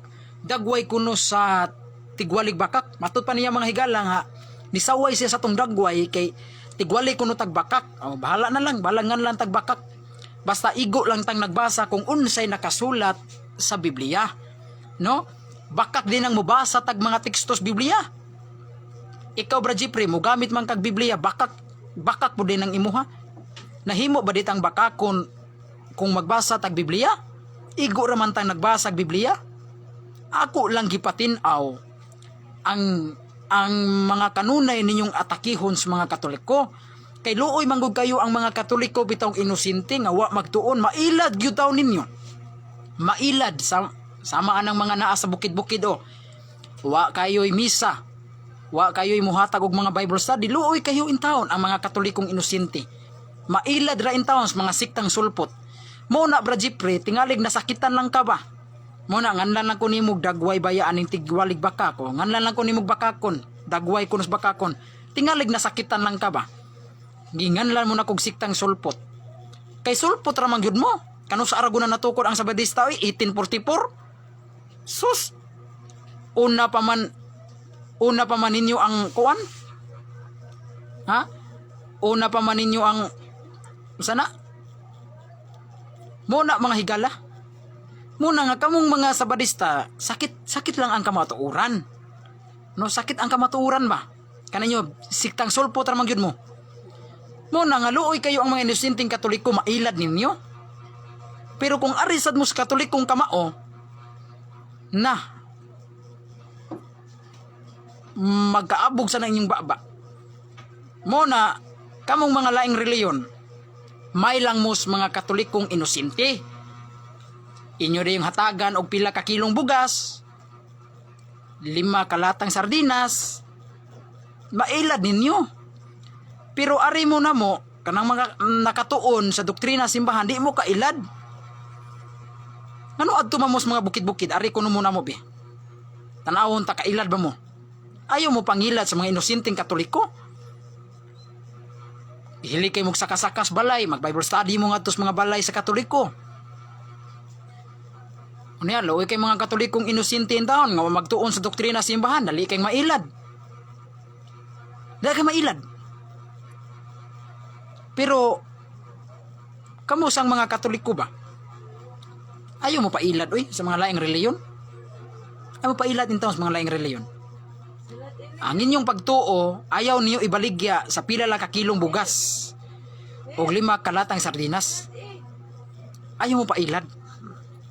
dagway kuno sa tigwalig bakak. Matud pa niya, mga higala, nga nisaway siya sa tong dagway kay tigwali kuno tagbakak. O, bahala na lang, balangan lang tagbakak, basta igo lang tang nagbasa kung unsay nakasulat sa Biblia, no? Bakak din ang mobasa tag mga tekstos Biblia. Ikaw, Bra Jeffrey, mo gamit man kag Biblia, bakak bakak po din ang imuha. Nahimo ba ditang bakakon kung magbasa tag Biblia? Igo ra man tang nagbasa og Biblia. Ako lang gipatin-aw ang mga kanunay ninyong atakihon sa mga Katoliko. Kay luoy manggod kayo ang mga Katoliko bitawng inosente nga wa magtuon, mailad gyud taw ninyo. Mailad sa sama anang mga naa sa bukid-bukid o. Wa kayo'y misa. Wa kayo'y muhatag og mga Bible study. Luoy kayo in taon ang mga Katolikong inosente. Mailad ra in taon sa mga siktang sulpot. Mo na, Bra Jeffrey, tingalig nasakitan lang ka ba? Mo na nganlan lang ko nimog dagway baya aning tigwalig bakako. Nganlan lang ko nimog bakakon. Dagway kunos bakakon. Tingalig nasakitan lang ka ba? Ginganlan mo na kog siktang sulpot. Kay sulpot ra man gyud mo. Kano sa Aragon na natukod ang Sabadista oy, 1844. Sus. Una pa man ninyo ang kuan? Ha? Una pa man ninyo ang sana? Mo na, mga higala. Muna nga kamong mga Sabadista, sakit sakit lang ang kamatuoran. No, sakit ang kamatuoran ba? Kaninyo siktang sulpot ra man gyud mo. Mo na nga luoy kayo ang mga inosenteng Katoliko, mailad ninyo. Pero kung ari sad mo sa Katolikong kamao, na magkaabog sa na inyong baba. Mo na kamong mga laing reliyon, may lang mos mga Katolikong inosente. Inyo yung hatagan og pila ka kilong bugas, 5 kalatang sardinas, mailad ninyo. Pero ari mo na mo, kanang mga nakatuon sa doktrina simbahan, di mo kailad. Ngano adto man mo sa mga bukid-bukid, ari kuno mo na mo be. Tanawon ta kailad ba mo? Ayaw mo pangilad sa mga inosenteng Katoliko. Hili kay mong sakasakas balay, mag Bible study mo ngadto sa mga balay sa Katoliko. Unya, luoy kay mga Katolikong inosente in taon nga magtuon sa doktrina simbahan, dali kay mailad. Dali kay mailad. Pero kamo sang mga Katoliko ba? Ayaw mo pailad oy sa mga laing reliyon. Ayaw mo pailad in taon sa mga laing reliyon. Ang inyong pagtuo, ayaw niyo ibaligya sa pila lang ka kilong bugas o 5 kalatang sardinas. Ayaw mo pailad.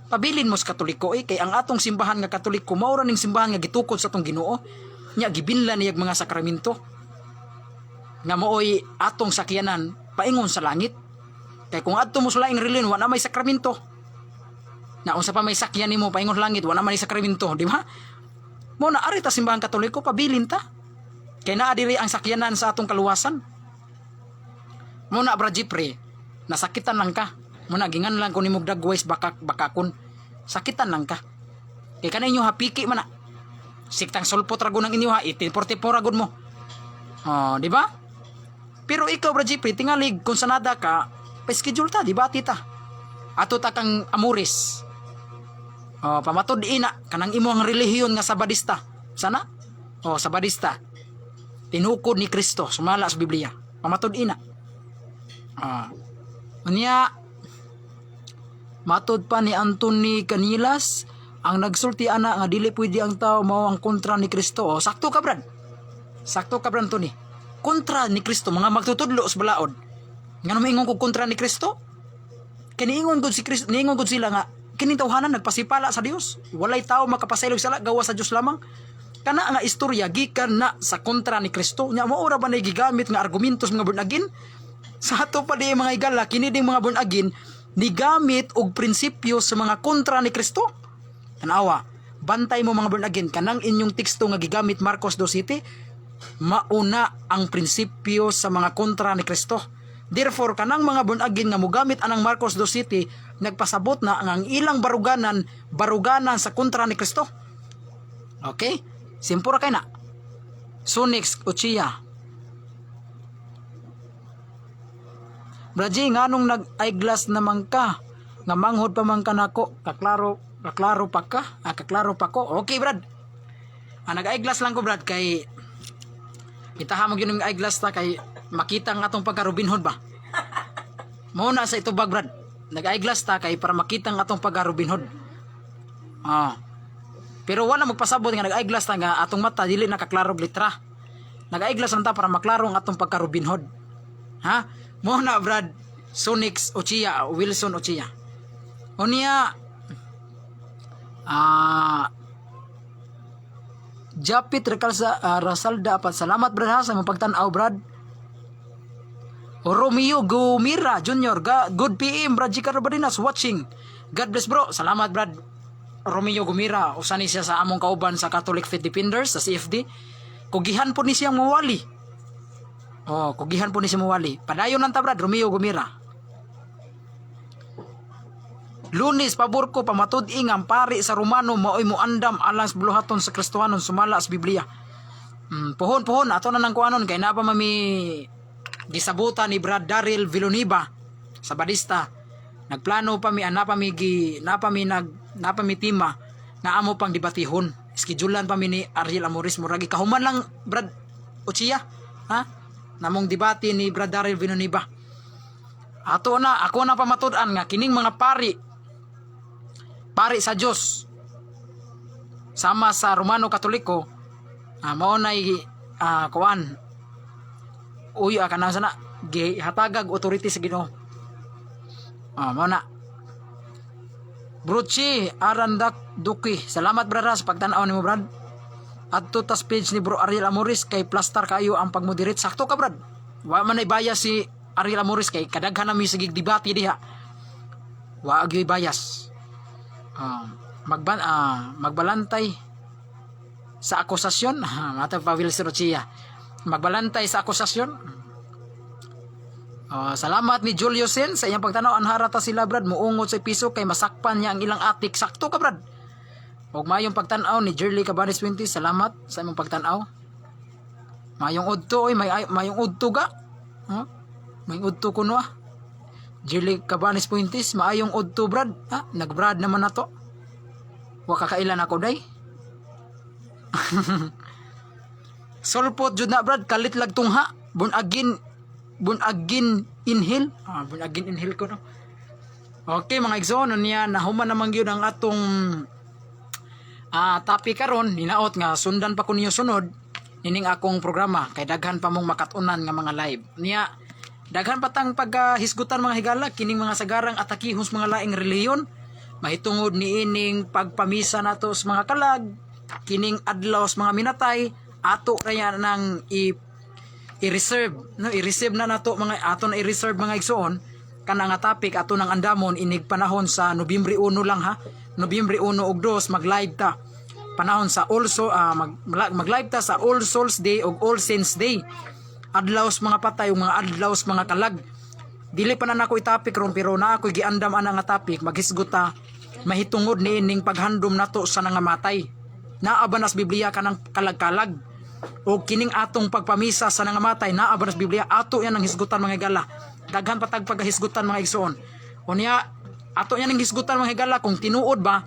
Pabilin mo sa Katoliko eh, kay ang atong simbahan nga Katoliko mao ra ning simbahan nga gitukod sa atong Ginoo. Nya gibinlan niyag mga sakramento nga maoy atong sakyanan paingon sa langit. Kay kung adto mo sa laing reliyon, wa na may sakramento. Na unsa pa may sakyan nimo paingon sa langit, wa na may sakramento, di ba? Mo na ari ta simbahan Katoliko, pabilin ta. Kay naa diri ang sakyanan sa atong kaluwasan. Mo na, Bra Jeffrey, nasakitan lang ka. Mo na gingan lang ko nimo dagways bakak bakakon. Sakitan lang ka. Kay kana inyo hapiki man na. Siktang sulpot ra gud ang inyo ha, 1844 ra gud mo. Oh, di ba? Pero ikaw, Bra Jeffrey, tingalig kung sanada ka, pa-schedule ta, di ba tita? Ato ta kang Amuris. Oh, pamatud ina kanang imong relihiyon nga Sabadista. Sana? Oh, Sabadista. Tinukod ni Kristo sumala sa Biblia. Pamatud ina. Ah. Unya, matod pa ni Anthony Canilas, ang nagsulti ana nga dili pwede ang tao mao ang kontra ni Kristo. Oh, sakto ka, Brad. Sakto ka, Brad Anthony. Kontra ni Kristo, mga magtutudlo sa balaod. Ngano maingon kog kontra ni Kristo? Kay niingon gud si Kristo, niingon gud sila nga kining tawhanan nagpasipala sa Dios. Walay tao makapasaylo sala gawas sa Dios lamang. Kana nga istorya gikan na sa kontra ni Kristo. Nya mao ra ba na gigamit nga argumentos mga born again? Sa ato pa di, mga higala, kini ding mga born again nigamit og prinsipyo sa mga kontra ni Kristo. Tanawa, bantay mo, mga born again, kanang inyong teksto nga gigamit, Marcos 2.7, Mauna ang prinsipyo sa mga kontra ni Kristo. Therefore, kanang mga born again nga mogamit anang Marcos 2:7, nagpasabot na ang ilang baruganan, baruganan sa kontra ni Kristo. Okay? Simple ra kay na. So next, Uchia. Braji, nganong nag-eyeglass naman ka? Nga manghod pa man ka nako. Kaklaro, kaklaro pa ka? Ah, kaklaro pa ko. Okay, Brad. Ah, nag-eyeglass lang ko, Brad, kay itaha mo yun yung eyeglass ta kay makita nga atong pagka Robin Hood ba? Mao na sa itubag, Brad. Nag-eyeglass ta kay para makita nga atong pagka Robin Hood. Ah. Pero wala magpasabot nga nag-eyeglass ta nga atong mata dili na kaklaro og litra. Nag-eyeglass lang ta para maklaro ang atong pagka Robin Hood. Ha? Mo na, Brad Sonix Ochia, Wilson Ochia. Unya, Japit Recalsa Rasalda apat. Salamat, Brad, ha, sa imong pagtan-aw, Brad. Romeo Gumira Jr. Ga, good PM, Brad G. Carlo Barinas watching. God bless, bro. Salamat, Brad Romeo Gumira. Usa ni siya sa among kauban sa Catholic Faith Defenders sa CFD. Kugihan po ni siyang muwali. Oh, kugihan po ni siya muwali. Padayon lang ta, Brad Romeo Gumira. Lunes, pabor ko pamatud-i nga ang pari sa Romano maoy moandam alang sa buluhaton sa Kristohanon sumala sa Biblia. Pohon pohon ato na nang kuanon kay naa pa mami gisabutan ni Brad Daryl Villoniba sa Badista. Nagplano pa mi ana pa mi gi na pa mi nag na pa mi tima na amo pang debatihon. Schedulean pa mi ni Ariel Amoris, muragi kahuman lang, Brad Ochia, ha? Namong debate ni Brad Daryl Villoniba. Ato na ako na pamatud-an nga kining mga pari pari sa Dios sama sa Romano Katoliko, mao nay kuan uy, kanang sana gihatagag authority sa Ginoo. Mao na. Bruchi Arandak Duki. Salamat, brad, sa pagtan-aw nimo, Brad. Adto tas page ni Bro Ariel Amoris kay plastar kayo ang pagmoderate. Sakto ka, Brad. Wa man ay bias si Ariel Amoris kay kadaghan na mi sige debate diha. Wa gyud bias. Magbalantay sa akusasyon. Mata pa Wilson Ochia. Magbalantay sa akusasyon. Salamat ni Julio Sen sa iyang pagtanaw. Anhara ta sila, Brad, muungot sa piso kay masakpan niya ang ilang atik. Sakto ka, Brad. Ug mayong pagtan-aw ni Jerly Cabanes 20. Salamat sa imong pagtan-aw. Mayong udto oy, mayong udto ga. Huh? Mayong udto kuno ah. Jerly Cabanes Puentes, maayong udto, Brad. Ha? Nagbrad naman na to. Wa kakailan ako day. Sulpot jud na, Brad, kalit lag tungha. Born again, born again inhale. Ah, born again inhale ko no. Okay, mga igsoon, niya nahuman naman gyud ang atong topic karon. Hinaot nga sundan pa ko ninyo sunod nining akong programa kay daghan pa mong makat-unan nga mga live. Niya daghan pa tang pagkahisgutan, mga higala, kining mga sagarang atakihon sa mga laing relihiyon mahitungod niining pagpamisa nato sa mga kalag, kining adlaw sa mga minatay. Ato ra yan nang i i-reserve no, i-reserve na nato mga ato na i-reserve, mga igsoon, kana nga topic ato nang andamon inig panahon sa Nobyembre 1 lang ha. Nobyembre 1 ug 2 mag-live ta panahon sa also mag-live ta sa All Souls Day ug All Saints Day, adlaw sa mga patay ug mga adlaw sa mga kalag. Dili pa na nako i-topic ron pero na ako'y giandam ana nga topic. Maghisgot ta mahitungod niining paghandom nato sa nangamatay. Naa ba nas Biblia kanang kalag-kalag o kining atong pagpamisa sa nangamatay? Naa ba nas Biblia? Ato yan ang hisgutan, mga higala. Daghan pa tag pagkahisgutan, mga igsoon. Unya ato yan ang hisgutan, mga higala, kung tinuod ba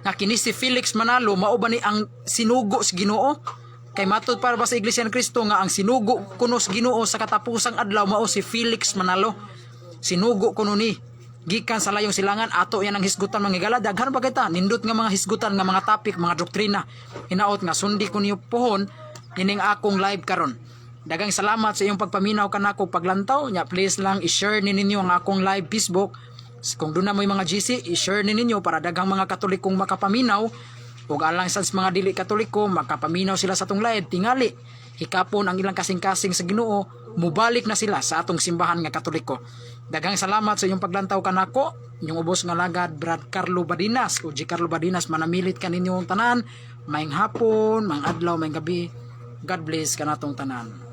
nga kini si Felix Manalo mao ba ni ang sinugo sa Ginoo, kay matud para ba sa Iglesia ni Cristo nga ang sinugo kuno sa Ginoo sa katapusang adlaw mao si Felix Manalo, sinugo kuno ni gikan sa layong silangan. Ato yan ang hisgutan, mga higala. Daghan pa kita nindot nga mga hisgutan nga mga topic, mga doktrina. Hinaot nga sundi ko niyo pohon ining akong live karon. Daghang salamat sa iyong pagpaminaw kanako, paglantaw nya. Please lang i-share ni ninyo ang akong live Facebook. Kung doon na mo mga GC, i-share ni ninyo para daghang mga Katolikong makapaminaw ug alang sa mga dili Katoliko makapaminaw sila sa atong live. Tingali hikapon ang ilang kasing-kasing sa Ginoo, mubalik na sila sa atong simbahan nga Katoliko. Daghang salamat sa inyong paglantaw kanako, inyong ubos nga lagad, Brad Carlo Badinas o G. Carlo Badinas. Manamilit kaninyong tanan. Maayong hapon, maayong adlaw, maayong gabi. God bless kanatong tanan.